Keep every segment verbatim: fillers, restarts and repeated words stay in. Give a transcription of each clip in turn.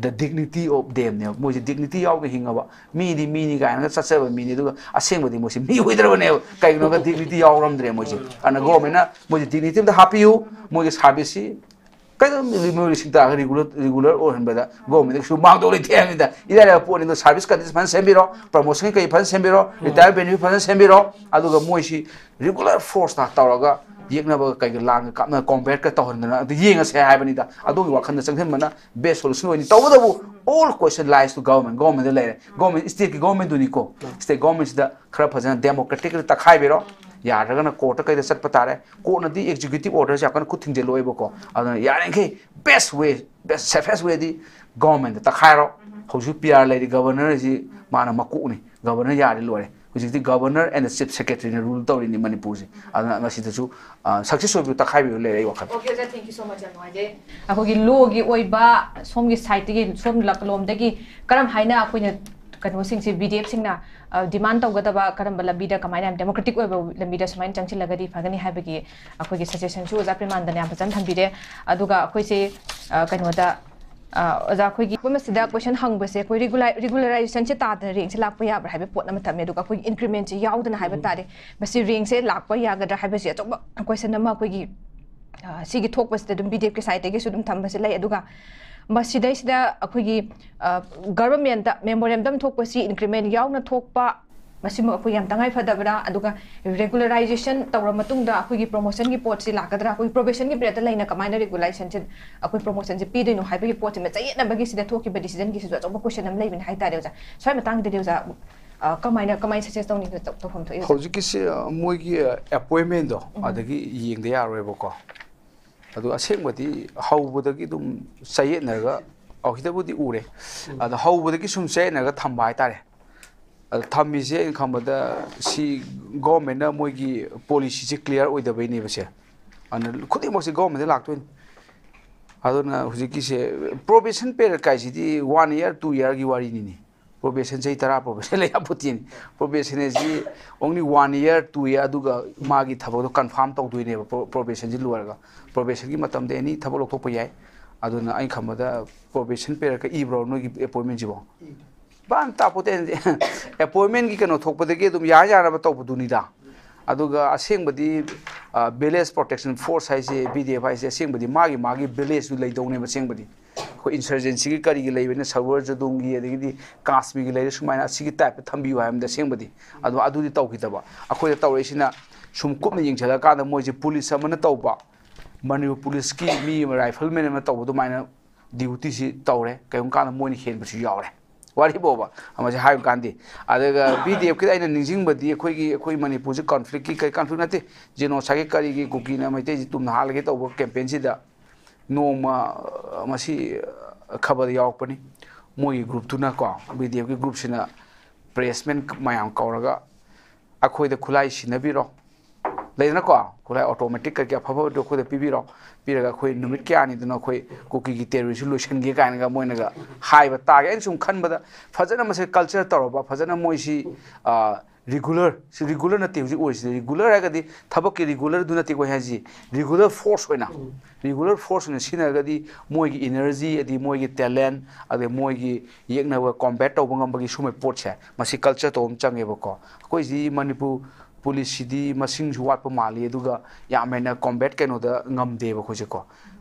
the dignity of themꯅꯦꯕ꯫ ꯃꯣꯏꯁꯦ dignity ꯌꯥꯎꯒ ꯍꯤꯡꯉꯕ, ꯃꯤꯗꯤ ꯃꯤꯅꯤ ꯀꯥꯏꯅꯒ ꯆꯠꯆꯕ ꯃꯤꯅꯤ, ꯑꯗꯨꯒ ꯑꯁꯦꯡꯕꯗꯤ ꯃꯣꯏꯁꯦ ꯃꯤ ꯑꯣꯏꯗ꯭ꯔꯕꯅꯦꯕ꯫ ꯀꯩꯒꯤꯅꯣꯒ dignity ꯌꯥꯎꯔꯝꯗ꯭ꯔꯦ ꯃꯣꯏꯁꯦ꯫ ꯑꯗꯨꯅ governmentꯅ ꯃꯣꯏꯁꯦ dignity ꯑꯝꯇ ꯍꯥꯞꯄꯤꯌꯨ, ꯃꯣꯏꯒꯤ serviceꯁꯤ ꯀꯩꯗꯧ ꯃꯣꯏ ꯂꯤꯁꯤꯡ ꯇꯔꯥꯒ regular regular ꯑꯣꯏꯍꯟꯕꯗ governmentꯗ ꯀꯩꯁꯨ ꯃꯥꯡꯗꯧ ꯂꯩꯇꯦ ꯍꯥꯏꯕꯅꯤꯗ꯫ ꯏꯔꯥꯏ ꯂꯥꯏꯕ ꯄꯣꯠꯅꯤꯗꯣ, service condition ꯐꯖꯅ ꯁꯦꯝꯕꯤꯔꯣ, promotionꯒꯤ ꯀꯩ ꯐꯖꯅ ꯁꯦꯝꯕꯤꯔꯣ, retirement benefit ꯐꯖꯅ ꯁꯦꯝꯕꯤꯔꯣ, ꯑꯗꯨꯒ ꯃꯣꯏꯁꯤ regular forceꯇ ꯇꯧꯔꯒ ꯌꯦꯛꯅꯕ ꯀꯩꯒ ꯂꯥꯡꯒ ꯀꯥꯞꯅ combateꯀ ꯇꯧꯍꯟꯗꯅ ꯑꯗꯨ ꯌꯦꯡꯉꯁꯦ ꯍꯥꯏꯕꯅꯤꯗ꯫ ꯑꯗꯣꯝꯒꯤ ꯋꯥꯈꯜꯗ ꯆꯪꯁꯤꯟꯕꯅ best solution ꯑꯣꯏꯅꯤ꯫ ꯇꯧꯕꯇꯕꯨ all question lies to government, governmentꯗ ꯂꯩꯔꯦ꯫ Government stateꯀꯤ governmentꯗꯨꯅꯤꯀꯣ, state governmentꯁꯤꯗ ꯈꯔ ꯐꯖꯅ democratically ꯇꯛꯈꯥꯏꯕꯤꯔꯣ꯫ ꯌꯥꯗ꯭ꯔꯒꯅ courtꯇ ꯀꯩꯗ ꯆꯠꯄ ꯇꯥꯔꯦ꯫ Courtꯅꯗꯤ executive orderꯁꯦ ꯌꯥꯝ ꯀꯟꯅ ꯈꯨꯠ ꯊꯤꯡꯖꯤꯜꯂꯣꯏꯕꯀꯣ꯫ ꯑꯗꯨꯅ ꯌꯥꯔꯤꯈꯩ best way, best safest wayꯗꯤ governmentꯇ ꯇꯛꯈꯥꯏꯔꯣ꯫ ꯍꯧꯖꯤꯛ P R ꯂꯩꯔꯤ, governor ꯁꯤ ꯃꯥꯅ ꯃꯀꯣꯛꯅꯤ, governor ꯌꯥꯔꯗꯤ ꯂꯣꯏꯔꯦ꯫ ꯍꯧꯖꯤꯛꯇꯤ governor and the chief secretaryꯅ rule ꯇꯧꯔꯤꯅꯤ ꯃꯅꯤꯄꯨꯔꯁꯦ꯫ ꯑꯗꯨꯅ ꯃꯁꯤꯗꯁꯨ success ꯑꯣꯏꯕ ꯇꯛꯈꯥꯏꯕꯤꯕ ꯂꯩꯔꯦ ꯑꯩ ꯋꯥꯈꯜ꯫ Okay, sir, thank you so much, ꯌꯥꯝ ꯅꯨꯡꯉꯥꯏꯖꯩ꯫ ꯑꯩꯈꯣꯏꯒꯤ lawꯒꯤ ꯑꯣꯏꯕ ꯁꯣꯝꯒꯤ sideꯇꯒꯤ, ꯁꯣꯝ ꯂꯣꯝꯗꯒꯤ ꯀꯔꯝ ꯍꯥꯏꯅ ꯑꯩꯈꯣꯏꯅ ꯀꯩꯅꯣꯁꯤꯡꯁꯦ, BDFꯁꯤꯡꯅ demand ꯇꯧꯒꯗꯕ, ꯀꯔꯝꯕ ꯂꯝꯕꯤꯗ, ꯀꯃꯥꯏꯅ democratic ꯑꯣꯏꯕ ꯂꯝꯕꯤꯗ ꯁꯨꯃꯥꯏꯅ ꯆꯪꯁꯤꯜꯂꯒꯗꯤ ꯐꯒꯅꯤ ꯍꯥꯏꯕꯒꯤ ꯑꯩꯈꯣꯏꯒꯤ suggestionꯁꯨ ꯑꯣꯖꯥ ꯄ꯭ꯔꯦꯃꯥꯟꯗꯅ ꯌꯥꯝ ꯐꯖꯅ ꯊꯝꯕꯤꯔꯦ꯫ ꯑꯗꯨꯒ ꯑꯩꯈꯣꯏꯁꯦ ꯀꯩꯅꯣꯗ ꯑꯣꯖꯥ, ꯑꯩꯈꯣꯏꯒꯤ ꯃꯐꯝ ꯑꯁꯤꯗ question ꯍꯪꯕꯁꯦ, ꯑꯩꯈꯣꯏ regularisation ꯁꯦ ꯇꯥꯗꯅ rankꯁꯦ ꯂꯥꯛꯄ ꯌꯥꯕ꯭ꯔꯥ ꯍꯥꯏꯕ ꯄꯣꯠ ꯑꯃ ꯊꯝꯃꯦ꯫ ꯑꯗꯨꯒ ꯑꯩꯈꯣꯏꯒꯤ incrementꯁꯦ ꯌꯥꯎꯗꯅ ꯍꯥꯏꯕ ꯇꯥꯔꯦ, ꯃꯁꯤ rankꯁꯦ ꯂꯥꯛꯄ ꯌꯥꯒꯗ꯭ꯔꯥ ꯍꯥꯏꯕꯁꯤ ꯑꯆꯧꯕ question ꯑꯃ ꯑꯩꯈꯣꯏꯒꯤ ꯁꯤꯒꯤ ꯊꯣꯛꯄꯁꯤꯗ ꯑꯗꯨꯝ BDFꯀꯤ sideꯇꯒꯤꯁꯨ ꯑꯗꯨꯝ ꯊꯝꯕꯁꯦ ꯂꯩ꯫ ꯑꯗꯨꯒ ꯃꯁꯤꯗꯩꯁꯤꯗ ꯑꯩꯈꯣꯏꯒꯤ governmentꯇ memorandum ꯊꯣꯛꯄꯁꯤ increment ꯌꯥꯎꯅ ꯊꯣꯛꯄ, ꯃꯁꯤꯃꯛ ꯑꯩꯈꯣꯏ ꯌꯥꯝ ꯇꯉꯥꯏ ꯐꯗꯕ꯭ꯔꯥ? ꯑꯗꯨꯒ regularisation ꯇꯧꯔ ꯃꯇꯨꯡꯗ ꯑꯩꯈꯣꯏꯒꯤ promotionꯒꯤ ꯄꯣꯠꯁꯤ ꯂꯥꯛꯀꯗ꯭ꯔꯥ? ꯑꯩꯈꯣꯏ probationꯒꯤ periodꯇ ꯂꯩꯅ ꯀꯃꯥꯏꯅ regularisation, ꯑꯩꯈꯣꯏ promotionꯁꯦ ꯄꯤꯗꯣꯏꯅꯣ ꯍꯥꯏꯕꯒꯤ ꯄꯣꯠꯁꯤꯃ ꯆꯌꯦꯠꯅꯕꯒꯤꯁꯤꯗ ꯊꯣꯛꯈꯤꯕ decisionꯒꯤꯁꯤꯁꯨ ꯑꯆꯧꯕ question ꯑꯃ ꯂꯩꯕꯅꯤ ꯍꯥꯏꯇꯥꯔꯦ ꯑꯣꯖꯥ꯫ ꯁ꯭ꯋꯥꯏ ꯃꯇꯥꯡꯁꯤꯗꯗꯤ ꯑꯣꯖꯥ, ꯀꯃꯥꯏꯅ, ꯀꯃꯥꯏꯅ suggest ꯇꯧꯅꯤꯡꯕ ꯇꯧꯐꯝ ꯊꯣꯛꯏ ꯑꯣꯖꯥ? ꯍꯧꯖꯤꯛꯀꯤꯁꯦ ꯃꯣꯏꯒꯤ appointmentꯗꯣ ꯑꯗꯒꯤ ꯌꯦꯡꯗ ꯌꯥꯔꯣꯏꯕꯀꯣ꯫ ꯑꯗꯣ ꯑꯁꯦꯡꯕꯗꯤ ꯍꯧꯕꯗꯒꯤ ꯑꯗꯨꯝ ꯆꯌꯦꯠꯅꯔꯒ ꯍꯧꯈꯤꯗꯕꯨꯗꯤ ꯎꯔꯦ꯫ ꯑꯗꯣ ꯍꯧꯕꯗꯒꯤ ꯁꯨꯝ ꯆꯌꯦꯠꯅꯔꯒ ꯊꯝꯕ ꯍꯥꯏꯇꯥꯔꯦ꯫ ꯑꯗꯣ ꯊꯝꯃꯤꯁꯦ ꯑꯩꯅ ꯈꯟꯕꯗ ꯁꯤ governmentꯅ ꯃꯣꯏꯒꯤ policyꯁꯦ clear ꯑꯣꯏꯗꯕꯩꯅꯦꯕꯁꯦ꯫ ꯑꯗꯨꯅ ꯈꯨꯗꯤꯡꯃꯛꯁꯦ governmentꯇ ꯂꯥꯛꯇꯣꯏꯅꯤ꯫ ꯑꯗꯨꯅ ꯍꯧꯖꯤꯛꯀꯤꯁꯦ probation period ꯀꯥꯏꯁꯤꯗꯤ one year, two yearꯒꯤ ꯋꯥꯔꯤꯅꯤꯅꯦ꯫ Probation ꯆꯍꯤ ꯇꯔꯥ probation ꯂꯩ ꯌꯥꯄꯣꯠꯇꯦꯅꯦ꯫ Probation ꯍꯥꯏꯁꯤ only one year, two year, ꯑꯗꯨꯒ ꯃꯥꯒꯤ ꯊꯕꯛꯇꯣ confirm ꯇꯧꯗꯣꯏꯅꯦꯕ probationꯁꯤ ꯂꯣꯏꯔꯒ꯫ Probationꯒꯤ ꯃꯇꯝꯗ any ꯊꯕꯛ ꯂꯧꯊꯣꯛꯄ ꯌꯥꯏ꯫ ꯑꯗꯨꯅ ꯑꯩꯅ ꯈꯟꯕꯗ ꯄ꯭ꯔꯣꯕꯦꯁꯟ ꯄꯤꯔꯒ ꯏꯕ꯭ꯔꯣ ꯅꯣꯏꯒꯤ ꯑꯦꯄꯣꯏꯟꯃꯦꯟꯁꯤꯕꯣ? ꯕꯥꯟ ꯇꯥꯄꯣꯠꯇꯦ꯫ ꯑꯦꯄꯣꯏꯟꯃꯦꯟꯒꯤ ꯀꯩꯅꯣ ꯊꯣꯛꯄꯗꯒꯤ ꯑꯗꯨꯝ ꯌꯥ ꯌꯥꯅꯕ ꯇꯧꯕꯗꯨꯅꯤꯗ꯫ ꯑꯗꯨꯒ ꯑꯁꯦꯡꯕꯗꯤ ꯚꯤꯂꯦꯖ ꯄ꯭ꯔꯣꯇꯦꯛꯁꯟ ꯐꯣꯔꯁ ꯍꯥꯏꯁꯦ, ꯚꯤ ꯗꯤ ꯑꯦꯐ ꯍꯥꯏꯁꯦ, ꯑꯁꯦꯡꯕꯗꯤ ꯃꯥꯒꯤ ꯃꯥꯒꯤ ꯚꯤꯂꯦꯖꯇꯨ ꯂꯩꯗꯧꯅꯦꯕ꯫ ꯑꯁꯦꯡꯕꯗꯤ ꯑꯩꯈꯣꯏ ꯏꯟꯁꯔꯖꯦꯟꯁꯤꯒꯤ ꯀꯔꯤꯒꯤ ꯂꯩꯕꯅꯤꯅ, ꯁꯔꯋꯔ ꯖꯗꯣꯡꯒꯤ, ꯑꯗꯒꯤꯗꯤ ꯀꯥꯁꯃꯤꯒꯤ ꯂꯩꯔꯦ, ꯁꯨꯃꯥꯏꯅ ꯑꯁꯤꯒꯤ ꯇꯥꯏꯞꯇ ꯊꯝꯕꯤꯌꯨ ꯍꯥꯏꯕꯗ ꯑꯁꯦꯡꯕꯗꯤ ꯑꯗꯣ ꯑꯗꯨꯗꯤ ꯇꯧꯈꯤꯗꯕ꯫ ꯑꯩꯈꯣꯏꯗ ꯇꯧꯔꯛꯏꯁꯤꯅ ꯁꯨꯝ ꯀꯨꯞꯅ ꯌꯦꯡꯁꯤꯜꯂꯀꯥꯟꯗ ꯃꯣꯏꯁꯦ ꯄꯨꯂꯤꯁ ꯑꯃꯅ ꯇꯧꯕ, ꯃꯅꯤꯄꯨꯔ ꯄꯨꯂꯤꯁꯀꯤ ꯃꯤ ꯑꯃ, ꯔꯥꯏꯐꯜꯃꯦꯟ ꯑꯃ ꯇꯧꯕ ꯑꯗꯨꯃꯥꯏꯅ ꯗ꯭ꯌꯨꯇꯤꯁꯤ ꯇꯧꯔꯦ꯫ ꯀꯔꯤꯒꯨꯝꯕ ꯀꯥꯟꯗ ꯃꯣꯏꯅ ꯍꯦꯟꯕꯁꯨ ꯌꯥꯎꯔꯦ꯫ ꯋꯥꯔꯤꯕꯣꯕ ꯑꯃꯁꯦ ꯍꯥꯏꯕ ꯀꯥꯟꯗꯤ꯫ ꯑꯗꯨꯒ ꯚꯤ ꯗꯤ ꯑꯦꯐꯀꯤꯗ ꯑꯩꯅ ꯅꯤꯡꯁꯤꯡꯕꯗꯤ ꯑꯩꯈꯣꯏꯒꯤ, ꯑꯩꯈꯣꯏ ꯃꯅꯤꯄꯨꯔꯁꯤ ꯀꯟꯐ꯭ꯂꯤꯛꯀꯤ, ꯀꯔꯤ ꯀꯟꯐ꯭ꯂꯤꯛ ꯅꯠꯇꯦ, ꯖꯦꯅꯣꯁꯥꯏꯠꯀꯤ ꯀꯔꯤꯒꯤ ꯀꯨꯀꯤꯅ ꯃꯩꯇꯩꯁꯤ ꯇꯨꯝꯅ ꯍꯥꯠꯂꯒꯦ ꯇꯧꯕ ꯀꯦꯝꯄꯦꯟꯁꯤꯗ ꯅꯣꯡꯃ, ꯑ, ꯃꯁꯤ, ꯑ, ꯈꯕꯔꯗ ꯌꯥꯎꯔꯛꯄꯅꯤ꯫ ꯃꯣꯏꯒꯤ ꯒ꯭ꯔꯨꯞꯇꯨꯅꯀꯣ, ꯚꯤ ꯗꯤ ꯑꯦꯐꯀꯤ ꯒ꯭ꯔꯨꯞꯁꯤꯅ ꯄ꯭ꯔꯦꯁꯃꯦꯟ ꯃꯌꯥꯝ ꯀꯧꯔꯒ ꯑꯩꯈꯣꯏꯗ ꯈꯨꯠꯂꯥꯏ ꯁꯤꯟꯅꯕꯤꯔꯣ, ꯂꯩꯗꯅꯀꯣ, ꯈꯨꯠꯂꯥꯏ ꯑꯣꯇꯣꯃꯦꯇꯤꯛ ꯀꯩꯀꯩ ꯑꯐ ꯑꯐꯕꯗꯣ ꯑꯩꯈꯣꯏꯗ ꯄꯤꯕꯤꯔꯣ, ꯄꯤꯔꯒ ꯑꯩꯈꯣꯏ ꯅꯨꯃꯤꯠ ꯀꯌꯥꯅꯤꯗꯅꯣ ꯑꯩꯈꯣꯏ ꯀꯨꯀꯤꯒꯤ ꯇꯦꯔꯣꯔꯤꯁꯁꯨ ꯂꯣꯏꯁꯤꯟꯒꯦ ꯀꯥꯏꯅꯒ ꯃꯣꯏꯅꯒ ꯍꯥꯏꯕ ꯇꯥꯒꯦ꯫ ꯑꯩꯅ ꯁꯨꯝ ꯈꯟꯕꯗ ꯐꯖꯅ ꯃꯁꯤ ꯀꯜꯆꯔ ꯇꯧꯔꯕ, ꯐꯖꯅ ꯃꯣꯏꯁꯤ, ꯑ, ꯔꯤꯒꯨꯂꯔ, ꯁꯤ ꯔꯤꯒꯨꯂꯔ ꯅꯠꯇꯦ ꯍꯧꯖꯤꯛ ꯑꯣꯏꯔꯤꯁꯤꯗꯤ꯫ ꯔꯤꯒꯨꯂꯔ ꯍꯥꯏꯔꯒꯗꯤ ꯊꯕꯛꯀꯤ ꯔꯤꯒꯨꯂꯔꯗꯨ ꯅꯠꯇꯦꯀꯣ ꯑꯩ ꯍꯥꯏꯁꯤ, ꯔꯤꯒꯨꯂꯔ ꯐꯣꯔꯁ ꯑꯣꯏꯅ, ꯔꯤꯒꯨꯂꯔ ꯐꯣꯔꯁ ꯑꯣꯏꯅ ꯁꯤꯖꯤꯟꯅꯔꯒꯗꯤ ꯃꯣꯏꯒꯤ ꯏꯅꯔꯖꯤ, ꯑꯗꯩ ꯃꯣꯏꯒꯤ ꯇꯦꯂꯦꯟ, ꯑꯗꯩ ꯃꯣꯏꯒꯤ ꯌꯦꯛꯅꯕ ꯀꯣꯝꯕꯦꯠ ꯇꯧꯕ ꯉꯝꯕꯒꯤ ꯁꯨꯝꯕ ꯄꯣꯠꯁꯦ, ꯃꯁꯤ ꯀꯜꯆꯔ ꯇꯧꯕ ꯑꯃ ꯆꯪꯉꯦꯕꯀꯣ꯫ ꯑꯩꯈꯣꯏꯁꯤ ꯃꯅꯤꯄꯨꯔ ꯄꯨꯂꯤꯁꯁꯤꯗꯤ ꯃꯁꯤꯡꯁꯨ ꯋꯥꯠꯄ ꯃꯥꯜꯂꯤ, ꯑꯗꯨꯒ ꯌꯥꯝ ꯍꯦꯟꯅ ꯀꯣꯝꯕꯦꯠ ꯀꯩꯅꯣꯗ ꯉꯝꯗꯦꯕ ꯑꯩꯈꯣꯏꯁꯦꯀꯣ꯫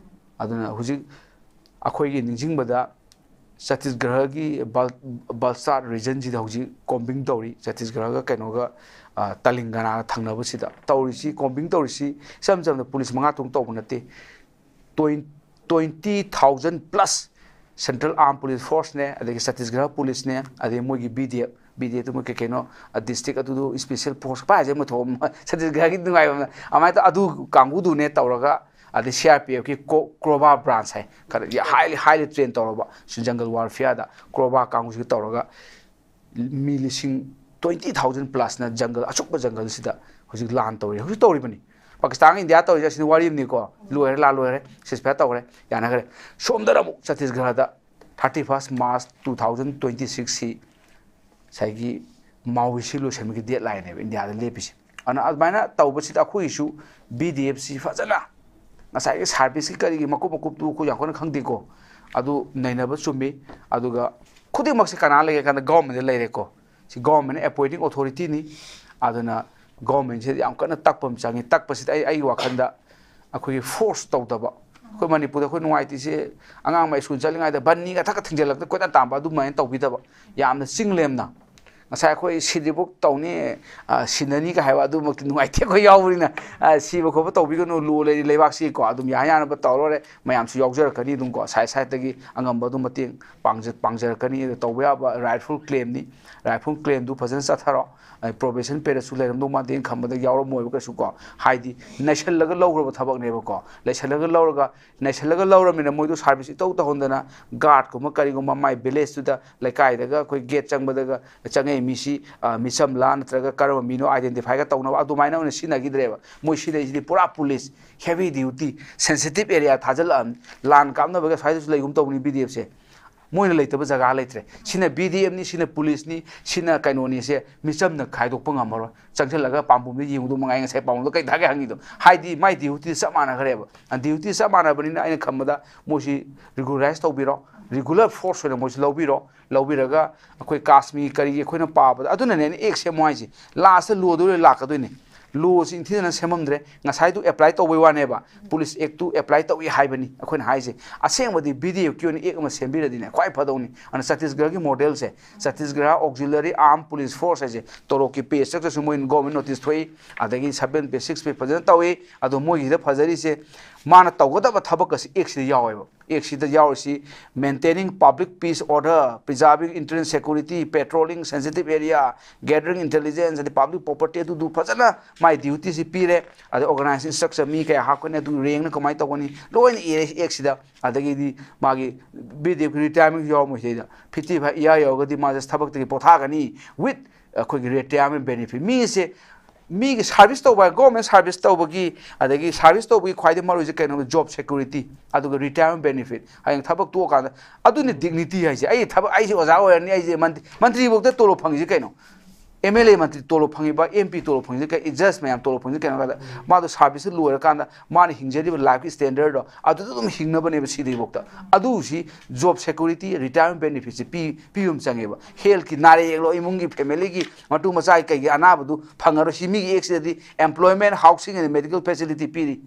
ꯑꯗꯨꯅ ꯍꯧꯖꯤꯛ ꯑꯩꯈꯣꯏꯒꯤ ꯅꯤꯡꯁꯤꯡꯕꯗ ꯆꯇꯤꯁꯒꯔꯒꯤ ꯕꯜ-, ꯕꯜꯁꯥꯠ ꯔꯤꯖꯟꯁꯤꯗ ꯍꯧꯖꯤꯛ ꯀꯣꯝꯕꯤꯡ ꯇꯧꯔꯤ꯫ ꯆꯇꯤꯁꯒꯔꯒ ꯀꯩꯅꯣꯒ, ꯑ, ꯇꯂꯤꯡꯒꯅꯥꯒ ꯊꯪꯅꯕꯁꯤꯗ ꯇꯧꯔꯤꯁꯤ, ꯀꯣꯝꯕꯤꯡ ꯇꯧꯔꯤꯁꯤ ꯏꯆꯝ ꯆꯝꯅ ꯄꯨꯂꯤꯁ ꯃꯉꯥ ꯇꯔꯨꯛ ꯇꯧꯕ ꯅꯠꯇꯦ꯫ ꯇ꯭ꯋꯦꯟ-, twenty thousand plus central armed police force ꯅꯦ, ꯑꯗꯒꯤ ꯆꯇꯤꯁꯒꯔ ꯄꯨꯂꯤꯁꯅꯦ, ꯑꯗꯩ ꯃꯣꯏꯒꯤ ꯚꯤ ꯗꯤ ꯑꯦꯐ, ꯚꯤ ꯗꯤ ꯑꯦꯐꯇꯨ ꯃꯣꯏ ꯀꯩ ꯀꯩꯅꯣ, ꯑ, ꯗꯤꯁꯇ꯭ꯔꯤꯛ ꯑꯗꯨꯗꯨ ꯏꯁꯄꯤꯁꯦꯜ ꯐꯣꯔꯁ ꯄꯥꯏꯁꯦ ꯑꯃ ꯊꯣꯛꯑꯝ-, ꯆꯇꯤꯁꯒꯔꯒꯤ ꯅꯨꯡꯉꯥꯏꯕ ꯑꯃ꯫ ꯑꯗꯨꯃꯥꯏꯅ ꯇꯧ-, ꯑꯗꯨ ꯀꯥꯡꯕꯨꯗꯨꯅꯦ ꯇꯧꯔꯒ, ꯑꯗꯩ ꯁꯤ ꯑꯥꯔ ꯄꯤ ꯑꯦꯐꯀꯤ ꯀꯣ-, ꯀ꯭ꯔꯣꯕꯥ ꯕ꯭ꯔꯥꯟꯁ ꯍꯥꯏ, ꯈꯔ highly, highly train ꯇꯧꯔꯕ ꯖꯪꯒꯜ ꯋꯥꯔꯐꯤꯌꯥꯔꯗ ꯀ꯭ꯔꯣꯕꯥ ꯀꯥꯡꯕꯨꯁꯤꯒ ꯇꯧꯔꯒ ꯃꯤ ꯂꯤꯁꯤꯡ twenty thousand plus ꯅ ꯖꯪꯒꯜ, ꯑꯆꯨꯞꯄ ꯖꯪꯒꯜꯁꯤꯗ ꯍꯧꯖꯤꯛ ꯂꯥꯟ ꯇꯧꯔꯤ, ꯍꯧꯖꯤꯛ ꯇꯧꯔꯤꯕꯅꯤ꯫ ꯄꯥꯀꯤꯁꯇꯥꯟꯒ ꯏꯟꯗꯤꯌꯥ ꯇꯧꯔꯤꯁꯦ ꯑꯁꯤꯅ ꯋꯥꯔꯤ ꯑꯃꯅꯤꯀꯣ, ꯂꯣꯏꯔꯦ, ꯂꯥꯟ ꯂꯣꯏꯔꯦ, ceasefire ꯇꯧꯔꯦ, ꯌꯥꯅꯈ꯭ꯔꯦ꯫ ꯁꯣꯝꯗꯅ ꯑꯃꯨꯛ ꯆꯇꯤꯁꯒꯔꯗ thirty first March two thousand twenty six ꯁꯤ ꯉꯁꯥꯏꯒꯤ ꯃꯥꯋꯤꯁꯤ ꯂꯣꯏꯁꯤꯟꯕꯒꯤ ꯗꯦꯠ ꯂꯥꯏꯟꯅꯦꯕ ꯏꯟꯗꯤꯌꯥꯗ ꯂꯦꯞꯄꯤꯁꯦ꯫ ꯑꯗꯨꯅ ꯑꯗꯨꯃꯥꯏꯅ ꯇꯧꯕꯁꯤꯗ ꯑꯩꯈꯣꯏꯒꯤꯁꯨ ꯚꯤ ꯗꯤ ꯑꯦꯐꯁꯤ ꯐꯖꯅ ꯉꯁꯥꯏꯒꯤ ꯁꯥꯔꯚꯤꯁꯀꯤ ꯀꯔꯤꯒꯤ ꯃꯀꯨꯞ ꯃꯀꯨꯞꯇꯨ ꯑꯩꯈꯣꯏ ꯌꯥꯝ ꯀꯟꯅ ꯈꯪꯗꯦꯀꯣ꯫ ꯑꯗꯨ ꯅꯩꯅꯕ ꯆꯨꯝꯃꯤ꯫ ꯑꯗꯨꯒ ꯈꯨꯗꯤꯡꯃꯛꯁꯦ ꯀꯅꯥ ꯂꯩꯒꯦ ꯀꯥꯟꯗ ꯒꯚꯔꯟꯃꯦꯟꯗ ꯂꯩꯔꯦꯀꯣ꯫ ꯁꯤ ꯒꯚꯔꯟꯃꯦꯟꯅ ꯑꯦꯄꯣꯏꯟꯇꯤꯡ ꯑꯣꯊꯣꯔꯤꯇꯤꯅꯤ꯫ ꯑꯗꯨꯅ ꯒꯚꯔꯟꯃꯦꯟꯁꯤꯗ ꯌꯥꯝ ꯀꯟꯅ ꯇꯛꯄ ꯑꯃ ꯆꯪꯉꯤ꯫ ꯇꯛꯄꯁꯤꯗ ꯑꯩ, ꯑꯩꯒꯤ ꯋꯥꯈꯜꯗ ꯑꯩꯈꯣꯏꯒꯤ ꯐꯣꯔꯁ ꯇꯧꯗꯕ꯫ ꯑꯩꯈꯣꯏ ꯃꯅꯤꯄꯨꯔꯗ ꯑꯩꯈꯣꯏ ꯅꯨꯡꯉꯥꯏꯇ꯭ꯔꯤꯁꯦ, ꯑꯉꯥꯡ ꯑꯃ ꯁ꯭ꯀꯨꯜ ꯆꯠꯂꯤꯉꯩꯗ ꯕꯟꯅꯤꯒ ꯊꯛꯀ ꯊꯤꯡꯖꯤꯜꯂꯛꯇ ꯀꯣꯏꯇꯥꯟ ꯇꯥꯟꯕ ꯑꯗꯨꯃꯥꯏꯅ ꯇꯧꯕꯤꯗꯕ꯫ ꯌꯥꯝꯅ ꯆꯤꯡ ꯂꯦꯝꯅ ꯉꯁꯥꯏ ꯑꯩꯈꯣꯏ ꯁꯤꯗ꯭ꯔꯤꯕꯨꯛ ꯇꯧꯅꯤ, ꯑ, ꯁꯤꯟꯅꯅꯤꯒ ꯍꯥꯏꯕ ꯑꯗꯨꯃꯛꯇꯤ ꯅꯨꯡꯉꯥꯏꯇꯦ꯫ ꯑꯩꯈꯣꯏ ꯌꯥꯎꯕꯅꯤꯅ, ꯑ, ꯁꯤꯕ ꯈꯣꯠꯄ ꯇꯧꯕꯤꯒꯅꯨ, ꯂꯣ ꯂꯩꯔꯤ ꯂꯩꯕꯥꯛꯁꯤꯀꯣ꯫ ꯑꯗꯨꯝ ꯌꯥꯅ ꯌꯥꯅꯕ ꯇꯧꯔ ꯂꯣꯏꯔꯦ꯫ ꯃꯌꯥꯝꯁꯨ ꯌꯥꯎꯖꯔꯛꯀꯅꯤ ꯑꯗꯨꯝꯀꯣ, ꯁꯥꯏꯠ ꯁꯥꯏꯠꯇꯒꯤ ꯑꯉꯝꯕ ꯑꯗꯨꯝ ꯃꯇꯦꯡ ꯄꯥꯡꯖ-, ꯄꯥꯡꯖꯔꯛꯀꯅꯤ꯫ ꯑꯗꯣ ꯇꯧꯕ ꯌꯥꯕ ꯔꯥꯏꯠꯐꯨꯜ ꯀ꯭ꯂꯦꯝꯅꯤ, ꯔꯥꯏꯠꯐꯨꯜ ꯀ꯭ꯂꯦꯝꯗꯨ ꯐꯖꯅ ꯆꯠꯊꯔꯣ꯫ ꯑꯗꯩ ꯄ꯭ꯔꯣꯕꯦꯁꯟ ꯄꯦꯔꯠꯁꯨ ꯂꯩꯔꯝꯗꯧ ꯃꯥꯟꯗꯦꯅ ꯈꯟꯕꯗ ꯌꯥꯎꯔꯝꯃꯣꯏꯕ ꯀꯩꯁꯨ ꯀꯣ꯫ ꯍꯥꯏꯗꯤ ꯅꯩꯁꯜꯂꯒ ꯂꯧꯈ꯭ꯔꯕ ꯊꯕꯛꯅꯦꯕꯀꯣ꯫ ꯂꯩꯁꯜꯂꯒ ꯂꯧꯔꯒ, ꯅꯩꯁꯜꯂꯒ ꯂꯧꯔꯃꯤꯅ ꯃꯣꯏꯗꯣ ꯁꯥꯔꯚꯤꯁ ꯏꯇꯧ ꯇꯧꯍꯟꯗꯅ ꯒꯥꯔꯗꯀꯨꯝꯕ ꯀꯔꯤꯒꯨꯝꯕ ꯃꯥꯏ ꯚꯤꯂꯦꯖꯇꯨꯗ, ꯂꯩꯀꯥꯏꯗꯒ ꯑꯩꯈꯣꯏ ꯒꯦꯠ ꯆꯪꯕꯗꯒ ꯆꯪꯉꯛꯏ ꯃꯤꯁꯤ, ꯑ, ꯃꯤꯆꯝꯂꯥ ꯅꯠꯇ꯭ꯔꯒ ꯀꯔꯝꯕ ꯃꯤꯅꯣ ꯑꯥꯏꯗꯦꯟꯇꯤꯐꯥꯏꯒ ꯇꯧꯅꯕ ꯑꯗꯨꯃꯥꯏꯅ ꯑꯣꯏꯅ ꯁꯤꯖꯤꯟꯅꯈꯤꯗ꯭ꯔꯦꯕ꯫ ꯃꯣꯏ ꯁꯤꯖꯤꯟꯅꯩꯁꯤꯗꯤ ꯄꯨꯔꯥ police, heavy duty, sensitive area ꯊꯥꯖꯤꯜꯂꯛꯑꯕꯅꯤ꯫ ꯂꯥꯟ ꯀꯥꯞꯅꯕꯒ ꯁ꯭ꯋꯥꯏꯗꯁꯨ ꯂꯩꯒꯨꯝ ꯇꯧꯕꯅꯤ ꯕꯤ ꯗꯤ ꯑꯦꯐꯁꯦ꯫ ꯃꯣꯏꯅ ꯂꯩꯇꯕ ꯖꯒꯥ ꯂꯩꯇ꯭ꯔꯦ꯫ ꯁꯤꯅ ꯕꯤ ꯗꯤ ꯑꯦꯐꯅꯤ, ꯁꯤꯅ ꯄꯨꯂꯤꯁꯅꯤ, ꯁꯤꯅ ꯀꯩꯅꯣꯅꯤꯁꯦ ꯃꯤꯆꯝꯅ ꯈꯥꯏꯗꯣꯛꯄ ꯉꯝꯃꯔꯣꯏ꯫ ꯆꯪꯁꯤꯜꯂꯒ ꯄꯥꯝꯕꯣꯝꯗ ꯌꯦꯡꯕꯗꯣ ꯃꯉꯥꯏ ꯉꯁꯥꯏ ꯄꯥꯝꯕꯣꯝꯗ ꯀꯩ ꯊꯥꯒꯦ ꯍꯪꯉꯤꯗꯣ꯫ ꯍꯥꯏꯗꯤ ꯃꯥꯏ ꯗ꯭ꯌꯨꯇꯤ ꯆꯞ ꯃꯥꯟꯅꯈ꯭ꯔꯦꯕ꯫ ꯑ, ꯗ꯭ꯌꯨꯇꯤ ꯆꯞ ꯃꯥꯟꯅꯕꯅꯤꯅ ꯑꯩꯅ ꯈꯟꯕꯗ ꯃꯣꯏꯁꯤ ꯔꯤꯒꯨꯂꯔꯥꯏꯁ ꯇꯧꯕꯤꯔꯣ, ꯔꯤꯒꯨꯂꯔ ꯐꯣꯔꯁ ꯑꯣꯏꯅ ꯃꯣꯏꯁꯤ ꯂꯧꯕꯤꯔꯣ꯫ ꯂꯧꯕꯤꯔꯒ ꯑꯩꯈꯣꯏ ꯀꯥꯁꯃꯤꯔ ꯀꯔꯤꯒꯤ ꯑꯩꯈꯣꯏꯅ ꯄꯥꯕꯗ, ꯑꯗꯨꯅꯅꯦ ꯑꯩꯅ ꯑꯦꯛ ꯁꯦꯝꯃꯣ ꯍꯥꯏꯁꯦ꯫ ꯂꯥꯁꯇ ꯂꯣꯗ ꯂꯣꯏ ꯂꯥꯛꯀꯗꯣꯏꯅꯦ꯫ ꯂꯣꯁꯤ ꯏꯟꯊꯤꯖꯅ ꯁꯦꯝꯃꯝꯗ꯭ꯔꯦ꯫ ꯉꯁꯥꯏꯗꯨ ꯑꯦꯄ꯭ꯂꯥꯏ ꯇꯧꯕꯩ ꯋꯥꯅꯦꯕ꯫ ꯄꯨꯂꯤꯁ ꯑꯦꯛꯇꯨ ꯑꯦꯄ꯭ꯂꯥꯏ ꯇꯧꯏ ꯍꯥꯏꯕꯅꯤ ꯑꯩꯈꯣꯏꯅ ꯍꯥꯏꯁꯦ꯫ ꯑꯁꯦꯡꯕꯗꯤ ꯕꯤ ꯗꯤ ꯑꯦꯐꯀꯤ ꯑꯣꯏꯅ ꯑꯦꯛ ꯑꯃ ꯁꯦꯝꯕꯤꯔꯗꯤꯅꯦ ꯈ꯭ꯋꯥꯏ ꯐꯗꯧꯅꯤ꯫ ꯑꯗꯨꯅ ꯆꯇꯤꯁꯒꯔꯒꯤ ꯃꯣꯗꯦꯜꯁꯦ, ꯆꯇꯤꯁꯒꯔ ꯑꯣꯛꯖꯤꯂꯔꯤ ꯑꯥꯔꯝ ꯄꯨꯂꯤꯁ ꯐꯣꯔꯁ ꯍꯥꯏꯁꯦ, ꯇꯣꯂꯣꯞꯀꯤ ꯄꯦ ꯁ꯭ꯇ꯭ꯔꯛꯆꯔꯁꯨ ꯃꯣꯏ ꯒꯣꯔꯃꯦꯟ ꯅꯣꯇꯤꯁ ꯊꯣꯛꯏ, ꯑꯗꯒꯤ ꯁꯚꯦꯟ ꯄꯦ, ꯁꯤꯛꯁ ꯄꯦ ꯐꯖꯅ ꯇꯧꯏ꯫ ꯑꯗꯣ ꯃꯣꯏꯒꯤꯗ ꯐꯖꯔꯤꯁꯦ ꯃꯥꯅ ꯇꯧꯒꯗꯕ ꯊꯕꯛ ꯑꯁꯤ ꯑꯦꯛꯁꯤꯗ ꯌꯥꯎꯋꯦꯕ꯫ ꯑꯦꯛꯁꯤꯗ ꯌꯥꯎꯔꯤꯁꯤ maintaining public peace order, preserving internal security, patrolling sensitive area, gathering intelligence, ꯑꯗꯩ public property ꯑꯗꯨꯗꯨ ꯐꯖꯅ ꯃꯥꯏ ꯗ꯭ꯌꯨꯇꯤꯁꯤ ꯄꯤꯔꯦ꯫ ꯑꯗꯩ ꯑꯣꯔꯒꯅꯥꯏꯖꯤꯡ ꯁ꯭ꯇ꯭ꯔꯛꯆꯔ ꯃꯤ ꯀꯌꯥ ꯍꯥꯞꯀꯅꯤ, ꯑꯗꯨ ꯔꯦꯡꯅ ꯀꯃꯥꯏꯅ ꯇꯧꯒꯅꯤ, ꯂꯣꯏꯅ ꯏꯔꯦ ꯑꯦꯛꯁꯤꯗ꯫ ꯑꯗꯒꯤꯗꯤ ꯃꯥꯒꯤ ꯕꯤ ꯗꯤ ꯑꯦꯐꯀꯤ ꯔꯤꯇꯥꯌꯔꯃꯦꯟ ꯌꯥꯎꯔꯝꯃꯣꯏ ꯁꯤꯗꯩꯗ꯫ ꯐꯤꯐꯇꯤ ꯐꯥꯏꯚ ꯏꯌꯥꯔ ꯌꯧꯔꯒꯗꯤ ꯃꯥꯁꯦ ꯊꯕꯛꯇꯒꯤ ꯄꯣꯊꯥꯒꯅꯤ with ꯑꯩꯈꯣꯏꯒꯤ ꯔꯤꯇꯥꯌꯔꯃꯦꯟ ꯕꯦꯅꯤꯐꯤꯠ꯫ ꯃꯤꯁꯦ, ꯃꯤꯒꯤ ꯁꯥꯔꯚꯤꯁ ꯇꯧꯕ, ꯒꯣꯔꯃꯦꯟ ꯁꯥꯔꯚꯤꯁ ꯇꯧꯕꯒꯤ, ꯑꯗꯒꯤ ꯁꯥꯔꯚꯤꯁ ꯇꯧꯕꯒꯤ ꯈ꯭ꯋꯥꯏꯗꯒꯤ ꯃꯔꯨꯑꯣꯏꯁꯦ ꯀꯩꯅꯣꯗ ꯖꯣꯕ ꯁꯦꯀ꯭ꯌꯨꯔꯤꯇꯤ, ꯑꯗꯨꯒ ꯔꯤꯇꯥꯌꯔꯃꯦꯟ ꯕꯦꯅꯤꯐꯤꯠ꯫ ꯍꯌꯦꯡ ꯊꯕꯛ ꯇꯣꯛꯑꯀꯥꯟꯗ ꯑꯗꯨꯅꯤ ꯗꯤꯒꯅꯤꯇꯤ ꯍꯥꯏꯁꯦ꯫ ꯑꯩ ꯊꯕꯛ, ꯑꯩꯁꯦ ꯑꯣꯖꯥ ꯑꯣꯏꯔꯅꯤ, ꯑꯩꯁꯦ ꯃꯟ-, ꯃꯟꯇ꯭ꯔꯤꯐꯧꯗ ꯇꯣꯂꯣꯞ ꯐꯪꯉꯤꯁꯦ ꯀꯩꯅꯣ? ꯑꯦꯝ ꯑꯦꯜ ꯑꯦ ꯃꯟꯇ꯭ꯔꯤ ꯇꯣꯂꯣꯞ ꯐꯪꯉꯤꯕ, ꯑꯦꯝ ꯄꯤ ꯇꯣꯂꯣꯞ ꯐꯪꯉꯤꯁꯦ ꯀꯩ, ꯖꯁ ꯃꯌꯥꯝ ꯇꯣꯂꯣꯞ ꯐꯪꯉꯤꯁꯦ ꯀꯩꯅꯣ ꯍꯥꯏꯕꯗ, ꯃꯥꯗꯣ ꯁꯥꯔꯚꯤꯁꯇ ꯂꯣꯏꯔꯀꯥꯟꯗ ꯃꯥꯅ ꯍꯤꯡꯖꯔꯤꯕ ꯂꯥꯏꯐꯀꯤ ꯁ꯭ꯇꯦꯟꯗꯔꯗꯣ ꯑꯗꯨꯗ ꯑꯗꯨꯝ ꯍꯤꯡꯅꯕꯅꯦꯕ ꯁꯤꯗ꯭ꯔꯤꯐꯥꯎꯗ꯫ ꯑꯗꯨꯁꯤ ꯖꯣꯕ ꯁꯦꯀ꯭ꯌꯨꯔꯤꯇꯤ, ꯔꯤꯇꯥꯌꯔꯃꯦꯟ ꯕꯦꯅꯤꯐꯤꯠꯁꯦ ꯄꯤ ꯄꯤꯕ ꯑꯃ ꯆꯪꯉꯦꯕ꯫ ꯍꯦꯜꯊꯀꯤ, ꯅꯥꯔꯛ ꯌꯦꯛꯂꯣ, ꯏꯃꯨꯡꯒꯤ ꯐꯦꯃꯤꯂꯤꯒꯤ ꯃꯇꯨ ꯃꯆꯥꯒꯤ ꯀꯩꯒꯤ ꯑꯅꯥꯕꯗꯨ ꯐꯪꯉꯔꯣꯏ꯫ ꯁꯤ ꯃꯤꯒꯤ ꯑꯦꯛꯁꯤꯗꯗꯤ employment, housing and medical facility ꯄꯤꯔꯤ꯫